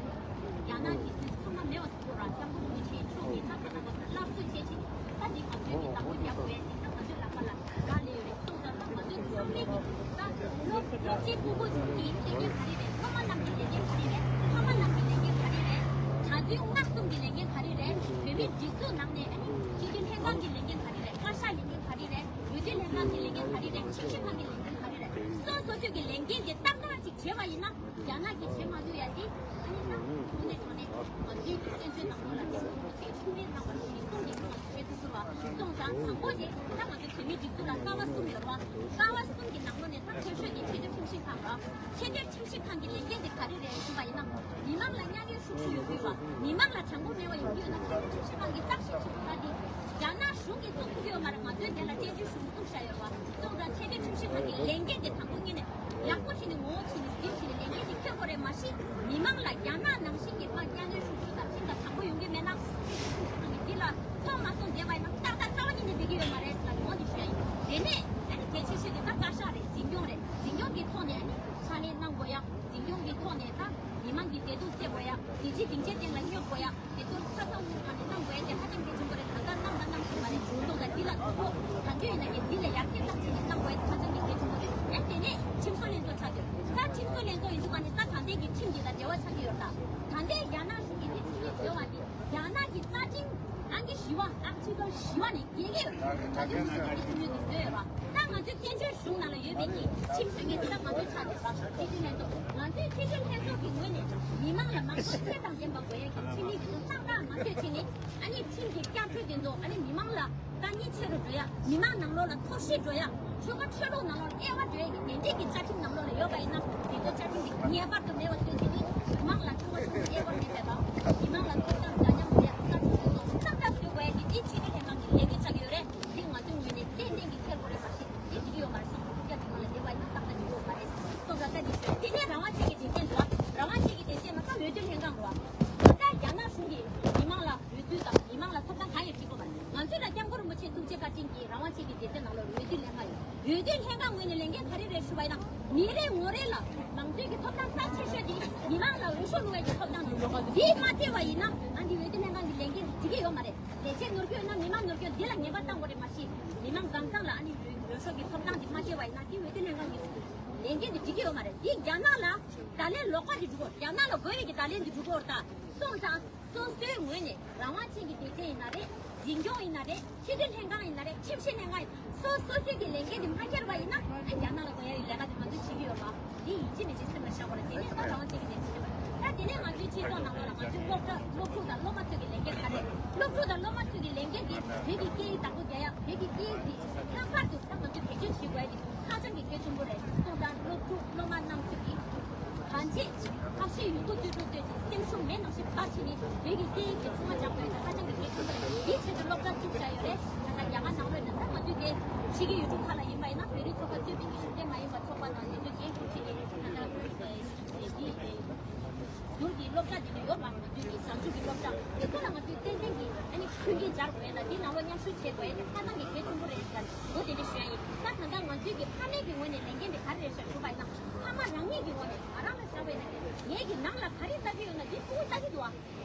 ནག་གི་དུས་ཚང་མ་མེད་པ་ཁོ་རང་སྐྱབས་མགོན་རིན་པོ་ཆེ་མཆོག་གིས་ད་ལྟ་ང་ཚོ་སླར་གསོ་བྱེད་ཆེད་ད་འདི་ང་ཚོའི་གི་བདག་པོ་རྒྱག་དགོས་ཡ་འདི་ད་ང་ཚོའི་ལག་པ་ལ་རག་ལས་ཡོད་རེད། སོང་ཙང་ད་ང་ཚོའི་ཚང་མས་ཀྱི་ད་སློབ་སློབ་སྤྱི་ཕྲུ་གུ་གི་ལས་འགན་ག་རེ་རེད། སློབ་མ་རྣམས་ཀྱི་ལས་འགན་ག་རེ་རེད། ཕ་མ་རྣམས་ཀྱི་ལས་འགན་ག་རེ་རེད། གྲྭ་བཙུན་སྔགས་གསུམ་གྱི་ལས་འགན་ག་རེ་རེད། བོད་མིའི་སྒྲིག་འཛུགས་ནང་ནས་ཨ་ནི་སྤྱི་འཐུས་ལྷན་ཁང་གི་ལས་འགན་ག་རེ་རེད། བཀའ་ཤག་ལས་འགན་ག་རེ་རེད། འོས་བསྡུ་ལྷན་ཁང་གི་ལས་འགན་ག་རེ་རེད། ཁྲིམས་ཞིབ་ཁང་གི་ལས་འགན་ག་རེ་རེད། སོ་སོ་སོའི་གི་ལས་འགན་དེ་ཏག་ཏག་ཅིག་བྱས་པ་ཡིན་ན། རྒྱ་ནག་གིས་བྱེད་མ་ཐུབ་ཡ་དེ་ཨ་ནི་ད་དངོས་གནས་དྲང་གནས་ང་ཚོའི་བཙན་བྱོལ་ནང་ལོགས་ལ་ཆེས་ཆུང་མའི་ནང་བ་ཞིག་གསུང་གི་ཁོང་ལ་བྱེད་ཐུབ་ཐུབ་པ་སོང་ཙང་། དང་པོ་དེ་ད་ང་ཚོ་བོད་མིའི་སྒྲིག་འཛུགས་ལ་ཀ་བ་གསུམ་ཡོད་པ། ཀ་བ་གསུམ་གྱི་ནང་ལོགས་ནས་ད་མཐོ་ཤོས་དེ་ཆེས་མཐོའི་ཁྲིམས་ཞིབ་ཁང་རེད། ཆེས་མཐོའི་ཁྲིམས་ཞིབ་ཁང་གི་ལས་འགན་དེ་ག་རེ་རེད་ཞུས་པ་ཡིན་ན། མི་མང་ལ་གཉའ་གནོན་ཤུགས་ཆེ་ཡོང་གི་ཡོད་པ། མི་མང་ལ་དྲང་པོ་མེད་པ་ཡོང་གི་ཡོད་ན། ཆེས་མཐོའི་ཁྲིམས་ཞིབ་ཁང་གི་བརྟག་ཞིབ་བྱེད་དགོས་པ་དེ་རྒྱ་ནག་གཞུང་གིས་བཙུགས་ཐུབ་ཀྱི་ཡོད་མ་རེད། ང་ཚོའི་དེ་ལ་བཙན་བྱོལ་གཞུང་བཙུགས་བཞག་ཡོད་པ། སོང་ཙང་ཆེས་མཐོའི་ཁྲིམས་ཞིབ་ཁང་གི་ལས་འགན་དེ་དང་པོ་ཉིད་ནས་ཡག་པོ་བྱས་ནས་ངོ་བོ་ཕྱེ་ནས་ཟིན་བྱས་ནས་ལས་འགན་དེ་འཁྱེར་དགོས་རེད། མ་གཞི་མི་མང་ལ་རྒྱ་ནག་ནང་བཞིན་གྱི་ཕར་གཉའ་གནོན་ཤུགས་ཆེ་དང་ཁྲིམས་དང་དྲང་པོ་ཡོང་གི་མེད་ན། ཆེས་མཐོའི་ཁྲིམས་ཞིབ་ཁང་གིས་འདི་ལ་ཐོག་མ་སོང་བསྡད་པ་ཡིན་ན་ཏག་ཏག་རྩ་བ་ཉིད་ནས་བསྡད་ཀྱི་ཡོད་མ་རེད་ཟེར་ལ་ངོ་འདི་ཞུ་ཡ་ཡིན། དེ་ནས་ཨ་ནི་གལ་ཆེ་ཤོས་དེ་ད་བཀའ་ཤག་རེད། འཛིན་སྐྱོང་རེད། འཛིན་སྐྱོང་གི་ཐོག་ནས་ཨ་ནི་ཕྱག་ལས་གནང་དགོས་ཡ། འཛིན་སྐྱོང་གི་ཐོག་ནས་ད་མི་མང་གི་བདེ་སྡུག་བརྩད་དགོས་ཡ། བདེ་སྐྱིད་སྡིངས་ཆའི་སྟེང་ལ་སྙོབ་དགོས་ཡ། དེ་ཚོ་ཆ་ཚང་ངོས་ནས་གནང་དགོས་ཡ་དེ་ཧ་ཅང་གལ་ཆེན་པོ་རེད། ད་ལྟ་གནང་དང་གནང་བཞིན་པ་རེད། གཞུང་ཚོགས་ལ་འདི་ལ་ཐུགས་ཁག་གང་ཡོད་ཡིན་ན་ངས་འདི་ལས་ཡར་རྒྱས་རླབས་ཆེན་ཞིག་གནང་དགོས་ཡ་དེ་ཧ་ཅང་གི་གལ་ཆེན་པོ་རེད། ཨ་དེ་ནས་ཁྲིམས་བཟོ་ལྷན་ཚོགས་ཆགས་ཡོད། ད་ཁྲིམས་བཟོ་ལྷན་ཚོགས་ཡིན་དུས་ག་ནས་ད་ད་ལྟའི་གི་ཁྲིམས་འདི་དང་འབྲེལ་བ་ཆགས་ཀྱི་ཡོད་ད། ད་ལྟའི་རྒྱ་ནག་གཞུང་གིས་འདི་ཁྲིམས་ཡིག་བཟོས་པ་འདི་རྒྱ་ནག་གི་རྩ་ཁྲིམས་ཨང་ཀི་བཞི་པ། ཨང་ཀི་བཞི་པ་ནས་རྒྱལ་ཁབ་གྲ་སྒྲིག་མི་བྱེད་པའི་ཁྲིམས་ཡིག་འདི་བཟོས་ཡོད་པ། ད་ང་ཚོའི་བཙན་བྱོལ་གཞུང་ནང་ལ་ཡོད་པའི་གི་ཁྲིམས་བཟོ་མཁན་དེ་ད་ང་ཚོའི་ཆ་དེ་རེད་པ། སྤྱི་འཐུས་ལྷན་ཚོགས། ང་ཚོའི་སྤྱི་འཐུས་ལྷན་ཚོགས་ཀྱི་ངོས་ནས་མི་མང་ལ་མང་གཙོ་ཚད་དང་ལྡན་པ་དགོས་ཡ་གི་ཁྲིམས་ཡིག་དེ་ཚོ་ཏག་ཏག་མ་བཟོས་བྱས་ནས། ཨ་ནི་ཁྲིམས་ཀྱི་བསྐྱར་བཅོས་དེ་ཚོ་ཨ་ནི་མི་མང་ལ་དཀའ་ངལ་ཆེ་རུ་འགྲོ་ཡ། མི་མང་ནང་ལོགས་ལ་འཐོར་ཞིག་འགྲོ་ཡ། ཆོལ་ཁ་ཆོས་ལུགས་ནང་ལོགས་ལ་དབྱེ་བ་འགྲོ་ཡ་གི་དེ་འདྲས་ཀྱི་བཅའ་ཁྲིམས་ནང་ལོགས་ལ་ཡོད་པ་ཡིན་ན། དེ་ཚོ་བཅའ་ཁྲིམས་དེ་ངེས་པར་དུ་མེད་པ་བཟོས་བྱས་ནས་མི་མང་ལ་ཆུང་བ་ཆུང་བ་དབྱེ་བ་མེད་པའི་ཐོག་མི་མང་ལ་ཐོབ་ཐང་འདྲ་མཉམ་ཡོད་པ་ཏག་ཏག་བཟོ་དགོས་ཡ་དེ་འདི་ཆོས་དད་ལྷན་ཁང་གི་ལས་འགན་ཆགས་ཀྱི་ཡོད་རེད། འདི་ང་ཚོའི་ངོས་ནས་ཏན་ཏན་གྱིས་འཁྱེར་དགོས་རེད་མ་གཞི། དེ་འགྲིག་གི་ཡོད་མ་རེད། སོང་ཙང་ཐུགས་རྒྱ་དེ་ནང་ལ་བསྡད་པ་ཡིན་ན་ཏག་ཏག་འགྲིག་གི་ཡོད་མ་རེད། སོང་ཙང་ད་འདི་ཞུ་ཡ། དེ་ནས་རང་དབང་ཅན་གྱི་སྡེ་ཚན་འདུག་བ། རང་དབང་ཅན་གྱི་སྡེ་ཚན་མ་ད་འོས་བསྡུ་ལྷན་ཁང་རེད་བ། ད་རྒྱ་ནག་གཞུང་གིས་མི་མང་ལ་འོས་བསྡུ་དང་མི་མང་ལ་ཐོབ་ཐང་གང་ཡོད་ཅིག་དགོས་པ་རེད། ང་ཚོས་ད་སྐྱབས་མགོན་རིན་པོ་ཆེ་ཐུགས་རྗེ་བཀའ་དྲིན་གྱིས་རང་དབང་ཅན་གྱི་སྡེ་ཚན་ནང་ལ་འོས་བསྡུ་ལྷན་ཁང་ཡོད། འོས་བསྡུ་ལྷན་ཁང་ངོས་ནས་ལས་འགན་ག་རེ་རེད་ཞུ་བ་ཡིན་ན། མི་རེ་ངོ་རེ་ལ་མང་གཙོའི་གི་ཐོབ་ཐང་རྩ་ཆེ་ཤོས་དེ་མི་མང་ལ་འོས་ཤོག་བླུག་ཡས་ཀྱི་ཐོབ་ཐང་རེད། འདི་མ་སྤྲད་པ་ཡིན་ན་ཨ་འདི་འོས་བསྡུ་ལྷན་ཁང་གི་ལས་འགན་འགྲིག་གི་ཡོད་མ་རེད། ལས་བྱེད་ནོར་སྐྱོན་ཡོད་ན་མི་མང་ནོར་སྐྱོན་འདི་ལ་ངན་པ་བཏང་དགོས་རེད་མ་གཞི། མི་མང་གང་ཚང་ལ་ཨ་ནི་འོས་ཤོག་གི་ཐོབ་ཐང་འདི་མ་སྤྲད་པ་ཡིན་ན་འདི་འོས་བསྡུ་ལྷན་ཁང་གི་ལས་འགན་འདི་འགྲིག་གི་ཡོད་མ་རེད། འདི་རྒྱ་ནག་ལ་བརྡ་ལན་ལོག་པ་འདི་འགྲོ་གི་རེད། རྒྱ་ནག་ལ་དགོས་ཡས་ཀྱི་བརྡ་ལན་འདི་འགྲོ་གི་རེད་ད། སོང་ཙང་སོ་སོའི་ངོས་ནས་རང་དབང་ཅན་གྱི་སྡེ་ཚན་ཡིན་ན་རེད། འཛིན་སྐྱོང་ཡིན་ན་རེད། སྤྱི་འཐུས་ལྷན་ཁང་ཡིན་ན་རེད། ཁྲིམས་ཞིབ་ལྷན་ཁང་ཡིན། སོ་སོ་སོའི་གི་ལས་འགན་འདི་མ་འཁྱེར་བ་ཡིན་ན་ཨ་རྒྱ་ནག་ལ་དགོས་ཡ་ཡི་ལས་ཀ་འདི་ང་ཚོས་བྱེད་ཀྱི་ཡོད་པ། འདི་ཡིན་གཅིག་མིན་གཅིག་སེམས་ལ་བཞག་དགོས་རེད། དེ་ནས་ད་རང་དབང་ཅན་གྱི་སྡེ་ཚན་ཡིན་པ། ད་དེ་ནས་ང་ཚོའི་སྤྱི་ཚོགས་ནང་ལོགས་ལ་ང་ཚོའི་སློབ་གྲྭ་སློབ་ཕྲུག་དང་སློབ་མ་ཚོའི་གི་ལས་འགན་ག་རེ་རེད། སློབ་ཕྲུག་དང་སློབ་མ་ཚོའི་གི་ལས་འགན་འདི་བོད་ཀྱི་སྐད་ཡིག་བདག་པོ་རྒྱག་ཡ། བོད་ཀྱི་སྐད་ཡིག་འདི་ལྷག་པར་དུ་ད་ང་ཚོས་བེད་སྤྱོད་བྱེད་དགོས་ཡ་འདི་ཧ་ཅང་གི་གལ་ཆེན་པོ་རེད། སོང་ཙང་སློབ་ཕྲུག་སློབ་མ་རྣམས་ཚོས་ཀྱི་གང་ཆེ་ཐབས་ཤེས་ཡོད་རྒུ་ཏོག་ཙམ་བཏོན་ཏེ་སེམས་ཤུགས་མེ་ནང་བཞིན་འབར་བྱས་ནས་བོད་ཀྱི་སྐད་ཡིག་གི་ཚོང་བ་རྒྱག་དགོས་ཡ་ཧ་ཅང་གི་གལ་ཆེན་པོ་རེད། འདིའི་ཆེད་དུ་སློབ་གྲྭ་བཙུགས་བཞག་ཡོད་རེད། ད་ལྟ་རྒྱ་གར་ནང་ལོགས་ནས་ད་ང་ཚོའི་དེ་ཕྱི་རྒྱལ་ཡུལ་གྲུ་ཁག་ལ་ཡིན་པ་ཡིན་ན་བོད་རིགས་ཚོགས་པ་གཙོས་པའི་གཞུང་འབྲེལ་མ་ཡིན་པ་ཚོགས་པ་དང་དེ་ཚོ་རྒྱལ་ཁབ་ཕྱི་རྒྱལ་ད་ལྟ་འདིའི་ཟུར་གྱི་སློབ་གྲྭ་དེ་ནས་ཡོད་པ། ང་ཚོའི་གི་གཟའ་མཇུག་གི་སློབ་གྲྭ་དེ་ཚོ་ལ་ང་ཚོས་ཏན་ཏན་གྱི་ཨ་ནི་མཐུན་རྐྱེན་སྦྱར་དགོས་ཡ་དང་དེའི་ནང་ལོགས་མཉམ་ཞུགས་བྱེད་དགོས་ཡ་དེ་ཧ་ཅང་གི་གལ་ཆེན་པོ་རེད་ཟེར་འོ་དེ་འདྲ་ཞུ་ཡ་ཡིན། ད་ད་ལྟ་ང་ཚོའི་གི་ཕ་མེས་ཀྱི་ངོས་ནས་ལས་འགན་དེ་ག་རེ་རེད་ཤག་ཞུ་བ་ཡིན་ན། ཕ་མ་རང་ཉིད་ཀྱི་ངོས་ནས་ང་རང་ལ་བཞག་པ་ཡིན་ན་ངེད་ཀྱི་ནང་ལ་ག་རེ་ལྟ་གི་ཡོད་ན་དེ་ཕྲུ་གུ་ལྟ་གི་འདུག་ཨ།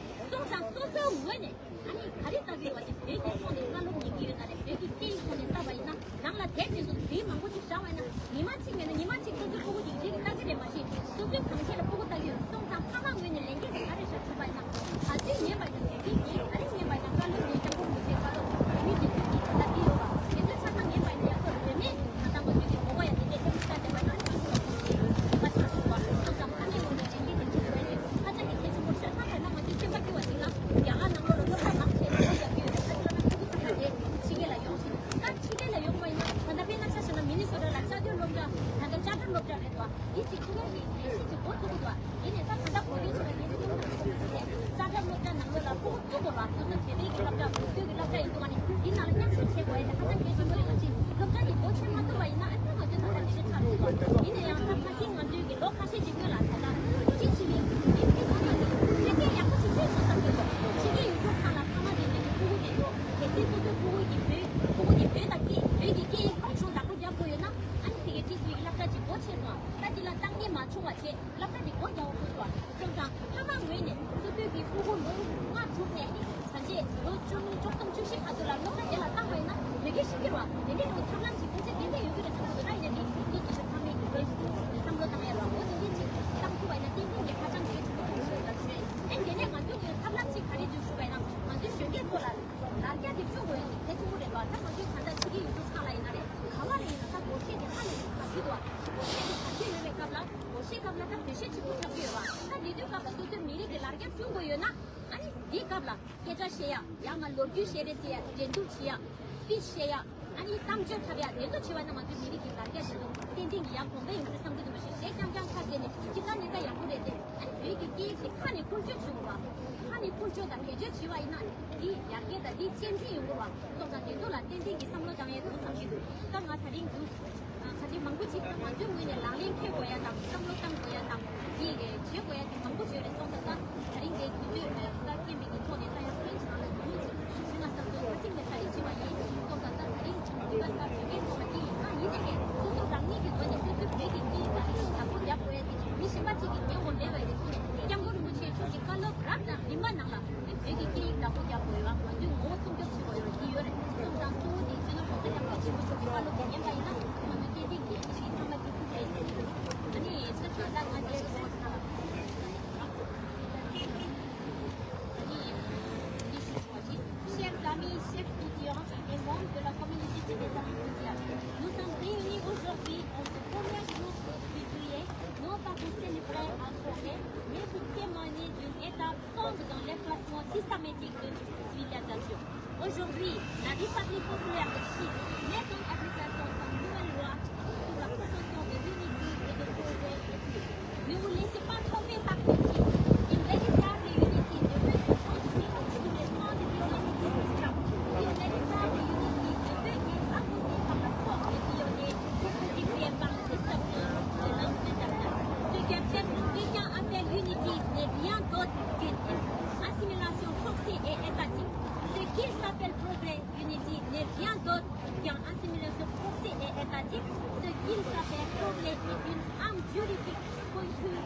སོང་ཙང་སོ་སོའི་ངོས་ནས་ཨ་ནི་ག་རེ་ལྟ་གི་ཡོད་པ་དེ་བོད་ཀྱི་ཐོག་ནས་བཀའ་སློབ་ཉན་གི་ཡོད་ན་རེད། བོད་ཀྱི་སྐད་ཡིག་ཐོག་ནས་བལྟས་པ་ཡིན་ན། ནང་ལ་དེབ་དེ་ཚོ་དེབ་མང་པོ་ཞིག་བཞག་པ་ཡིན་ན་ཉི་མ་གཅིག་མེད་ན་ཉི་མ་གཅིག་སོ་སོའི་ཕྲུ་གུ་དེ་འདྲའི་ལྟ་གི་རེད། མ་གཞི་སོ་སོའི་གང་ཆེ་ལ་ཕྲུ་གུ་ལྟ་གི་ཡོད། སོང་ཙང་ཕ་མ་ངོས་ནས་ལས་འགན་དེ་ག་རེ་བཞག་ཐུབ་པ་ཡིན་ན། ག་ཚོད་ཉན་པ་ཡིན་ན་དེ་འདྲའི་ཉན། ག་རེ་ཉན་པ་ཡིན་ན་བཀའ་སློབ་ནས་སྐྱབས་མགོན་རིན་པོ་ཆེའི་བཀའ་སློབ་བོད་མི་སྒྲིག་འཛུགས་ཀྱི་ད་ལྟ་དེ་ཡོད་པ་དེ་ཚོ་ཆ་ཚང་ཉན་པ་ཡིན་ན་ཡག་པོ་རེད། མེད་ད་ལྟ་ང་ཚོའི་གི་མོ་པ་ཡང་དེ་འདྲའི་ལྟ་མི་ལྟ་བསྡད་པ་ཡིན་ན་ང་ཚོ་ལ་ཁོང་ཚོའི་གི་བཀའ་ཆགས་སོང་བ། སོང་ཙང་ཕ་མའི་ངོས་ནས་ལས་འགན་དེ་ཁྱེད་ཚོས་ཧ་ཅང་གི་གལ་ཆེན་པོ་རེད་ཤག་ད་དཔེར་ན་ང་ཚོའི་སེམས་པ་སྐྱིད་པ་ཞིག་ལ་རྒྱ་གར་ནང་ལོགས་ལ་སློབ་གྲྭ་མང་ཆེ་བ་རྒྱག་གི་ཡོད་རེད། ད་ཁྱེད་རང་ཚོ་ཕྲུ་གུ་ཚོ་ག་རེ་ཕྱི་རྒྱལ་ལ་ཡོང་ཞིག་ད་ཕྱི་རྒྱལ་ལ་ཡོང་བ་ཡིན་ན་ད་ལྟ་དཔེར་ན་ཆ་བཞག་ན་མི་ནི་སོ་ཊ་ལ་བཅའ་སྡོད་སློབ་གྲྭ་ད་ལྟ་བཅའ་སྡོད་སློབ་གྲྭ་རེད་དོ། འདི་ཅིག་ཐུགས་ཁུར་གྱིས་ ལས་གཞི་ཅིག་འགོ་ཚུགས་ཀྱི་འདུག་ཡིན་ནའི་ད་ད་ལྟ་གོ་རྒྱུ་ཆེ་བ་ཡིན་ན་ས་ཁྲ་སློབ་གྲྭ་ནང་ལོགས་ལ་ཕྲུ་གུ་བཙུགས་དགོས་པ་སོ་སོའི་བོད་པའི་གི་སློབ་གྲྭ་སྒོ་སྒོ་གི་སློབ་གྲྭ་ཡིན་འདུག་བ་ནི་འདི་ནང་ལ་མཉམ་ཞུགས་བྱེད་དགོས་ཡ་དེ་ཧ་ཅང་གལ་ཆེན་པོ་རེད། ང་ཚོས་སློབ་གྲྭ་ནས་སྒོ་ཕྱེ་མ་ཐུབ་པ་ཡིན་ན་ཨ་ནི་ང་ཚོའི་ད་ལྟ་དེ་འདྲ་ཆགས་འདུག་བ། ཡིན་ན་ཡང་ད་ཁ་སང་ང་ཚོའི་གི་ལོ་ཁ་ཤས་ཀྱི་སྔོན་ལ་ད་ལྟ་ཅི་ཞིག་ཡིན་ཕྱི་ཚོང་ནང་ནས་ཕྱི་རྒྱལ་ཡག་པོ་ཞིག་ཕྱིན་སོང་བསམ་གྱི་འདུག་ཕྱི་རྒྱལ་ཡུལ་གྲུ་ཁག་ལ་ཕ་མ་དེ་ཚོ་གི་ཕྲུ་གུ་དེ་ཚོ་གལ་སྲིད་སོ་སོའི་ཕྲུ་གུ་གི་བོད་ཕྲུ་གུ་དེ་བོད་དང་སྐད་བོད་ཀྱི་སྐད་ཡིག་རིག་གཞུང་བདག་པོ་རྒྱབ་དགོས་ཡོད་ན་ཨ་ནི་དེ་གའི་ཁྲིད་ཚུལ་གྱི་སློབ་གྲྭ་ཅིག་སྒོ་ཕྱེ་སོང་། ད་འདི་ལ་ལྟ་ངན་མ་བྱུང་བ་བྱས་སློབ་གྲྭ་འདི་སྒོ་རྒྱག་དགོས་སོང་། སོང་ཙང་ཕ་མ་ངོས་ནས་སོ་སོའི་གི་ཕྲུ་གུ་ལོ་ལྔ་དྲུག་ནས་ད་ཆའི་ལོ་བཅུ་གཉིས་བཅུ་གསུམ་བཅུ་བཞི་བར་དུ་ལ་སློབ་གྲྭ་དེ་ལ་བཏང་བ་ཡིན་ན་ལས་ཀ་ཤེས་ཀྱི་རེད་བ། དེ་འདྲའི་ལོ་ཐབས་ལམ་ཅིག་བེད་སྤྱོད་ཏན་ཏན་ཡོད་ཀྱི་རེད་བསམ་གྱི་འདུག་ད་ཡིན་ན་དེ་ཚོ་དེ་ཚོ་ཕ་མའི་གི་བེད་སྤྱོད་བསམ་བློ་བཏང་ཡ་རེད་བ། འོ་དེ་འདྲའི་ཅིག་བཏང་ཐུབ་པ་ཡིན་ན་ཏན་ཏན་གྱི་ཧ་ཅང་གལ་ཆེན་པོ་མཐོང་ཞེས་ལབ་ཞུ་ཡ་ཡིན། ཨ་ནི་དེ་ནས་ང་ཚོ་གི་ཐབས་ལམ་ཅིག་ག་རེ་འདུག་ཞུ་བ་ཡིན་ན་ང་ཚོའི་གཞོན་སྐྱེས་ཚོ་ལ་ལར་རྒྱ་དེ་བསྐྲུན་དགོས་ཡ་དེ་གལ་ཆེན་པོ་རེད་བ། ད་ང་ཚོའི་ད་ལྟ་ཕྱི་རྒྱལ་ཡུལ་གྲུ་ཁག་ལ་ཡིན་ན་རེད། ག་བ་ལ་ཡིན་ན་ད་སྒོར་གཞས་དེ་ཧ་ལས་ནས་ག་ཚོད་འདུག་བ། སྒོར་གཞས་དེ་ག་ཚོད་ཡོད་པའི་སྐབས་ལ་སྒོར་གཞས་སྐབས་ལ་ད་བོད་གཞས་གཅིག་པུ་ཆགས་ཀྱི་ཡོད་བ། ད་དེ་དུས་སྐབས་ལ་སོ་སོའི་མི་རིགས་ཀྱི་ལར་རྒྱ་བསྐྲུན་དགོས་ཡོད་ན་ཨ་ནི་དེའི་སྐབས་ལ་སྐད་ཆ་བཤད་ཡ་ཡང་ན་ལོ་རྒྱུས་བཤད་རེས་བྱེད་ཡ་འགྲན་བསྡུར་བྱེད་ཡ་སྤིཆ་བཤད་ཡ་ཨ་ནི་གཏམ་བརྗོད་འཁྲབ་ཡ་དེ་ཚོ་བྱེད་པ་ན་ང་ཚོའི་མི་རིགས་ཀྱི་ལར་རྒྱ་དེ་ཚོ་ཏན་ཏན་གྱི་ཡ་གོང་འཕེལ་ཡོང་གི་རེད་བསམ་གྱི་འདུག་མ་གཞི་གཞས་རྐྱང་རྐྱང་ཁ་བརྡས་ནས་ཇི་ལྟར་ནས་ད་ཡག་པོ་རེད་དེ། ཨ་ནི་བོད་ཀྱི་སྐད་ཡིག་དེ་ཁ་ནས་བཀོལ་སྤྱོད་བྱུང་བ། ཁ་ནས་བཀོལ་སྤྱོད་དང་བེད་སྤྱོད་བྱས་པ་ཡིན་ན་འདི་ཡར་རྒྱས་དང་འདི་གཅེས་འཛིན་ཡོང་གི་རེད་བ། སོང་ཙང་དེ་ཚོ་ལ་ཏན་ཏན་གྱི་བསམ་བློ་བཏང་ཡས་འདུག་བསམ་གྱི་འདུག་ད་ང་ད་རིང་འདུག་ཨ་ག་ཅིག་མང་པོ་ཅིག་ད་ང་ཚོའི་ངོས་ནས་ལག་ལེན་འཁེལ་དགོས་ཡ་དང་བསམ་བློ་བཏང་དགོས་ཡ་དང་འདི་བྱེད་དགོས་ཡ་དེ་མང་པོ་ཅིག་ཡོད་རེད། སོང་ཙང་ད་ད་རིང་འདི་དུས་ཚོད་ད་རྐྱེན་པས་ཀྱི་ཐོག་ནས་ད་ཡང་ཕན་ཆེ་ན་ལ་ཡོང་ཅིག་ཞུ་ན་བསམ་འདུག་ཁ་སིང་ནས་ད་རིང་བྱས་པ་ཡིན། སོང་ཙང་ད་ད་རིང་འདི་ག་ས་དེ་གའི་ཐོག་ལ་ཡིན་ཡིན་ན་ཡིན་ནའི་སོ་སོ་རང་ཉིད་ཀྱི་ངོས་ནས་སོ་སོའི་བོད་ཀྱི་སྐད་ཡིག་དང་རིག་གཞུང་ཡག་པོ་རྒྱག་དགོས་ཡ་དེ་མི་གཞན་པ་གཅིག་གིས་ཉན་དགོས་མེད་པའི་རེ་ཐུག་ནས་སྐྱབས་མགོན་རིན་པོ་ཆེ་མཆོག་གི་བཀའ་སློབ་རབ་དང་རིམ་པ་ནང་ལ་བོད་ཀྱི་སྐད་ཡིག་བདག་པོ་རྒྱག་དགོས་ཡོད་པ་ང་ཚོའི་ངོ་བོ་སྲུང་སྐྱོབ་བྱེད་དགོས་ཡོད་པ་འདི་ཡོད་རེད། སོང་ཙང་གཙོ་བོ་དེ་སྤྱི་ནོར་༸གོང་ས་༸སྐྱབས་མགོན་ཆེན་པོ་མཆོག་གི་བཀའ་སློབ་དེ་ཉན་པ་ཡིན་ན་ང་ཚོའི་ཏན་ཏན་གྱི་ཡིན་ཞིག་ཚང་མ་དེ་ཐུགས་རེ་ཟེར་ནས་ཨ་ནི་ཆ་ཚང་ད་ང་དེ་ཨ་ནི་ཨ་ནི་ཞུ་ཆོག་ཅིག Chers amis, chefs coutumiers et membres de la communauté tibétaine mondiale, nous sommes réunis aujourd'hui en ce premier jour du juillet, non pas pour célébrer un sommet, mais pour témoigner d'une étape sombre dans l'effacement systématique de notre civilisation. Aujourd'hui, la République populaire de Chine met en application sa nouvelle loi sur la promotion de l'unité et de progrès ethnique. Ne vous laissez pas tromper par ce titre. Une véritable unité ne peut se construire sur les cendres des ancêtres. Une véritable unité ne peut être apportée par la force des pionniers ou codifiée par la destruction de l'ordre international. Ce que quelqu'un appelle unité n'est rien d'autre qu'une assimilation forcée et étatique. Ce qu'il s'appelle progrès, unité n'est rien d'autre qu'une assimilation forcée et étatique. Ce qu'il s'appelle progrès est une arme juridique conçue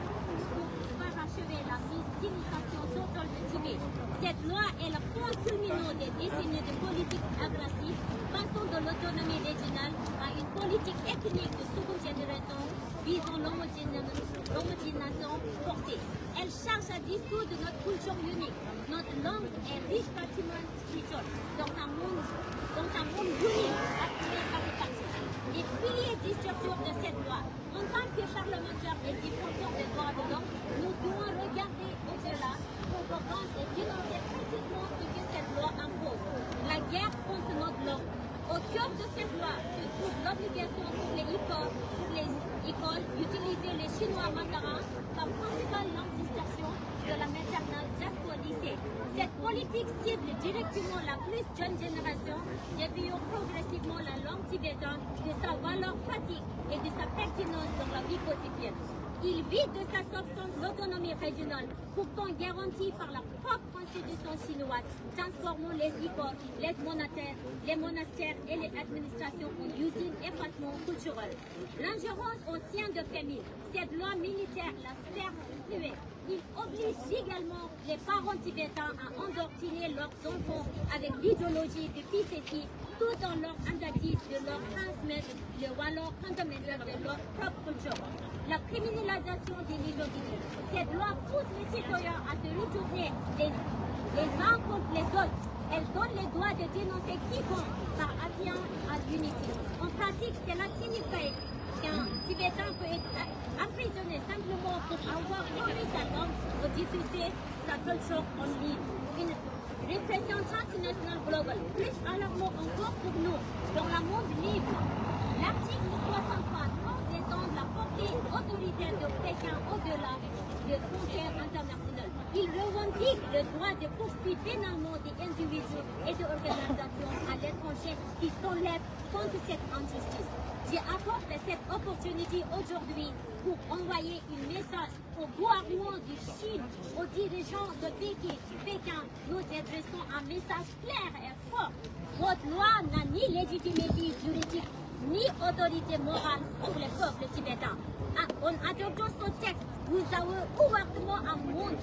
pour parachever la mise d'initiation totale de Tibet. Cette loi est le point culminant des décennies de politique agressive, passant de l'autonomie régionale à une politique ethnique de seconde génération visant l'homogénération forcée. Elle cherche à dissoudre notre culture unique, notre langue et riche patrimoine spirituel dans un monde, dans un monde unique appelé par les partis. Les piliers destructeurs de cette loi, en tant que parlementaires et défenseurs des droits de l'homme, nous devons regarder au-delà pour reconnaître et dénoncer précisément ce que cette loi impose, la guerre contre notre langue. Au cœur de cette loi se trouve l'obligation pour les écoles, pour les écoles d'utiliser les chinois mandarins comme principale langue d'instruction de la maternelle jusqu'au lycée. Cette politique cible directement la plus jeune génération, déviant progressivement la langue tibétaine de sa valeur pratique et de sa pertinence dans la vie quotidienne. Il vide de sa substance l'autonomie régionale, pourtant garantie par la propre constitution chinoise, transformant les écoles, les monastères, les monastères et les administrations en usines effacement culturel. L'ingérence au sein de famille, cette loi militaire la sphère privée. Il oblige également les parents tibétains à endoctriner leurs enfants avec l'idéologie de P C C tout en leur interdisant de leur transmettre les valeurs fondamentales de leur propre culture. La criminalisation de l'identité. Cette loi pousse les citoyens à se retourner les, les uns contre les autres. Elle donne le droit de dénoncer quiconque par atteinte à l'unité. En pratique, cela signifie qu'un Tibétain peut être emprisonné simplement pour avoir promis sa langue ou diffusé sa culture en ligne. Une répression transnationale globale, plus alarmant encore pour nous, dans le monde libre. L'article soixante-trois tente d'étendre la porte autoritaire de Pékin au-delà des frontières internationales. Il revendique le droit de poursuivre pénalement des individus et des organisations à l'étranger qui s'enlèvent contre cette injustice. J'apporte cette opportunité aujourd'hui pour envoyer un message au gouvernement de Chine, aux dirigeants de Pékin. Pékin, nous adressons un message clair et fort. Votre loi n'a ni légitimité juridique, ni autorité morale sur le peuple tibétain. En adoptant ce texte, vous avez ouvertement à monde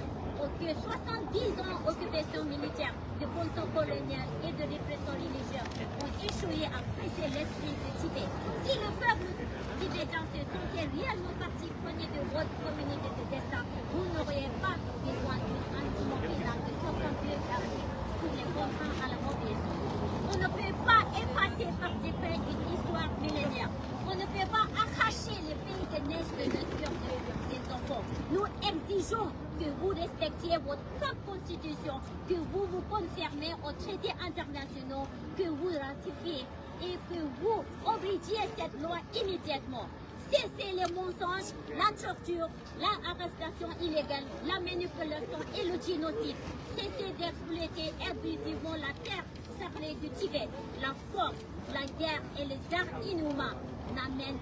que soixante-dix ans d'occupation militaire, de contrôle colonial et de répression religieuse ont échoué à presser l'esprit de Tibet. Si le peuple tibétain se sentait réellement partie prenante de votre communauté de destin, vous n'auriez pas besoin d'un instrument pénal de soixante-deux articles pour les contraintes à la mobilisation. On ne peut pas effacer par des faits une histoire millénaire. On ne peut pas arracher les pays de neige de notre cœur de ses enfants. Nous exigeons que vous respectiez votre propre constitution, que vous vous conformez aux traités internationaux que vous ratifiez et que vous obligiez cette loi immédiatement. Cessez les mensonges, la torture, l'arrestation illégale, la manipulation et le génocide. Cessez d'exploiter abusivement la terre sacrée du Tibet. La force, la guerre et les armes inhumaines n'amènent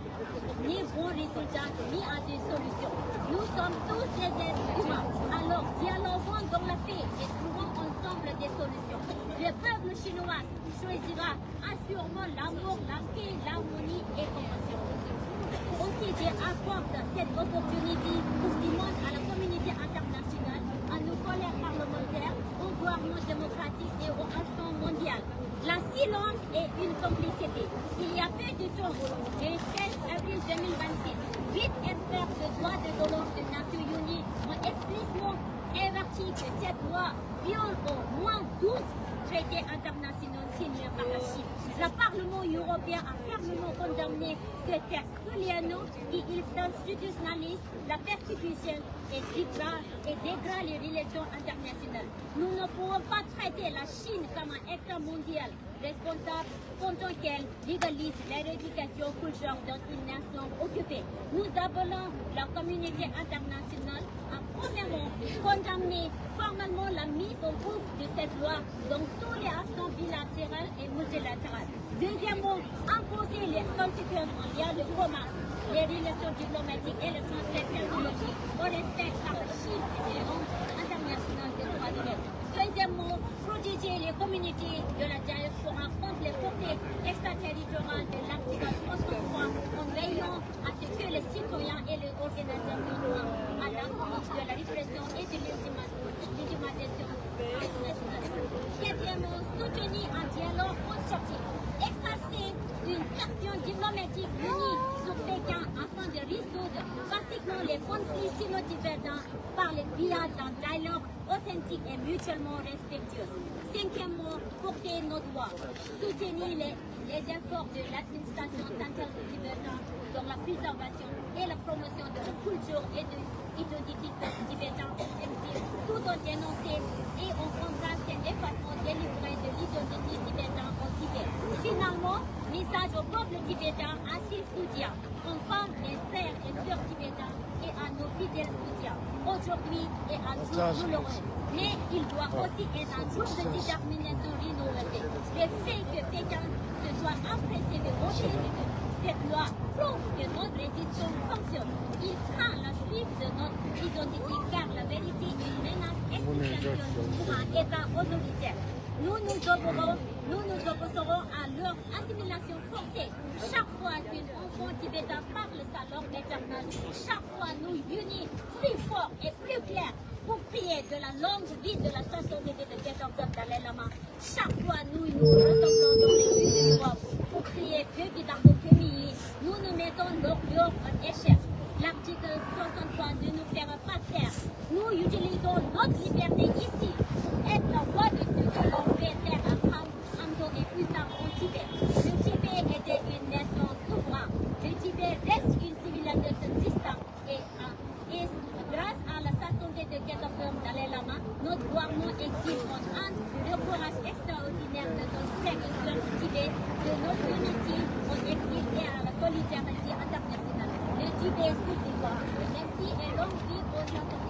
ni bon résultat ni à des solutions. Nous sommes tous des êtres humains, alors dialoguons dans la paix et trouvons ensemble des solutions. Le peuple chinois choisira assurément l'amour, la paix, l'harmonie et compassion. Aussi, j'apporte cette opportunité pour demander à la communauté internationale, à nos collègues parlementaires, au gouvernement démocratique et aux instances mondiales. La silence est une complicité. Il y a peu de temps, le seize avril deux mille vingt-six, huit experts de droits de l'homme des Nations Unies ont explicitement averti que cette loi viole au moins douze traités internationaux signés par la Chine. Le Parlement européen a fermement condamné ce texte, soulignant qu'il institutionnalise la persécution et dégrade, et dégrade les relations internationales. Nous ne pouvons pas traiter la Chine comme un État mondial responsable quand on qu'elle légalise l'éradication culturelle dans une nation occupée. Nous appelons la communauté internationale à premièrement condamner formellement la mise en œuvre de cette loi dans tous les instances bilatérales et multilatérales. Deuxièmement, imposer les conséquences en lien de commerce, les relations diplomatiques et les transferts technologiques au respect par la Chine et les normes internationales des droits de l'homme. Troisièmement, protéger les communautés de la diaspora contre les portées extraterritoriales de l'article soixante-trois en veillant à ce que les citoyens et les organisations soient à l'abri de la répression et de l'intimidation internationale. Quatrièmement, soutenir un dialogue constructif, exercer une pression diplomatique unie sur Pékin afin de résoudre pacifiquement les conflits sino-tibétains par le biais d'un dialogue authentique et mutuellement respectueux. Cinquièmement, porter notre voix, soutenir les, les efforts de l'administration centrale de Tibet dans la préservation et la promotion de la culture et de l'identité tibétaine, tout en dénoncer et en contraste l'effacement délibéré de l'identité tibétaine au Tibet. Finalement, message au peuple tibétain, à ses soutiens, enfin, mes frères et sœurs tibétains et à nos fidèles soutiens, aujourd'hui et à tous, nous l'aurons. Mais il doit aussi être un jour de détermination renouvelée. Le fait que Pékin se soit empressé de voter cette loi prouve que notre résistance fonctionne. Il prend la suite de notre identité car la vérité est une menace existentielle pour un État autoritaire. Nous nous opposerons, nous nous opposerons à leur assimilation forcée. Chaque fois qu'un enfant tibétain parle sa langue maternelle, chaque fois nous unissons plus fort et plus clair pour prier de la longue vie de la sainteté de quatorzième Dalai Lama. Chaque fois nous nous rassemblons dans les rues de l'Europe pour prier Dieu qui dans nos pays, nous nous mettons leur cœur en échec. L'article soixante-trois ne nous fera pas taire. Nous utilisons notre liberté ici pour être la voix de ceux qui ont fait taire à Khan, Amdo et Usa en Tibet. Le Tibet était une nation souveraine. Le Tibet reste une civilisation distincte et, euh, et grâce à la sainteté de quatorzième Dalai Lama, notre gouvernement exige en Inde le courage extraordinaire de nos frères et sœurs du Tibet, de notre unité en exil et à la solidarité internationale. Le Tibet Merci et longue vie aux entreprises.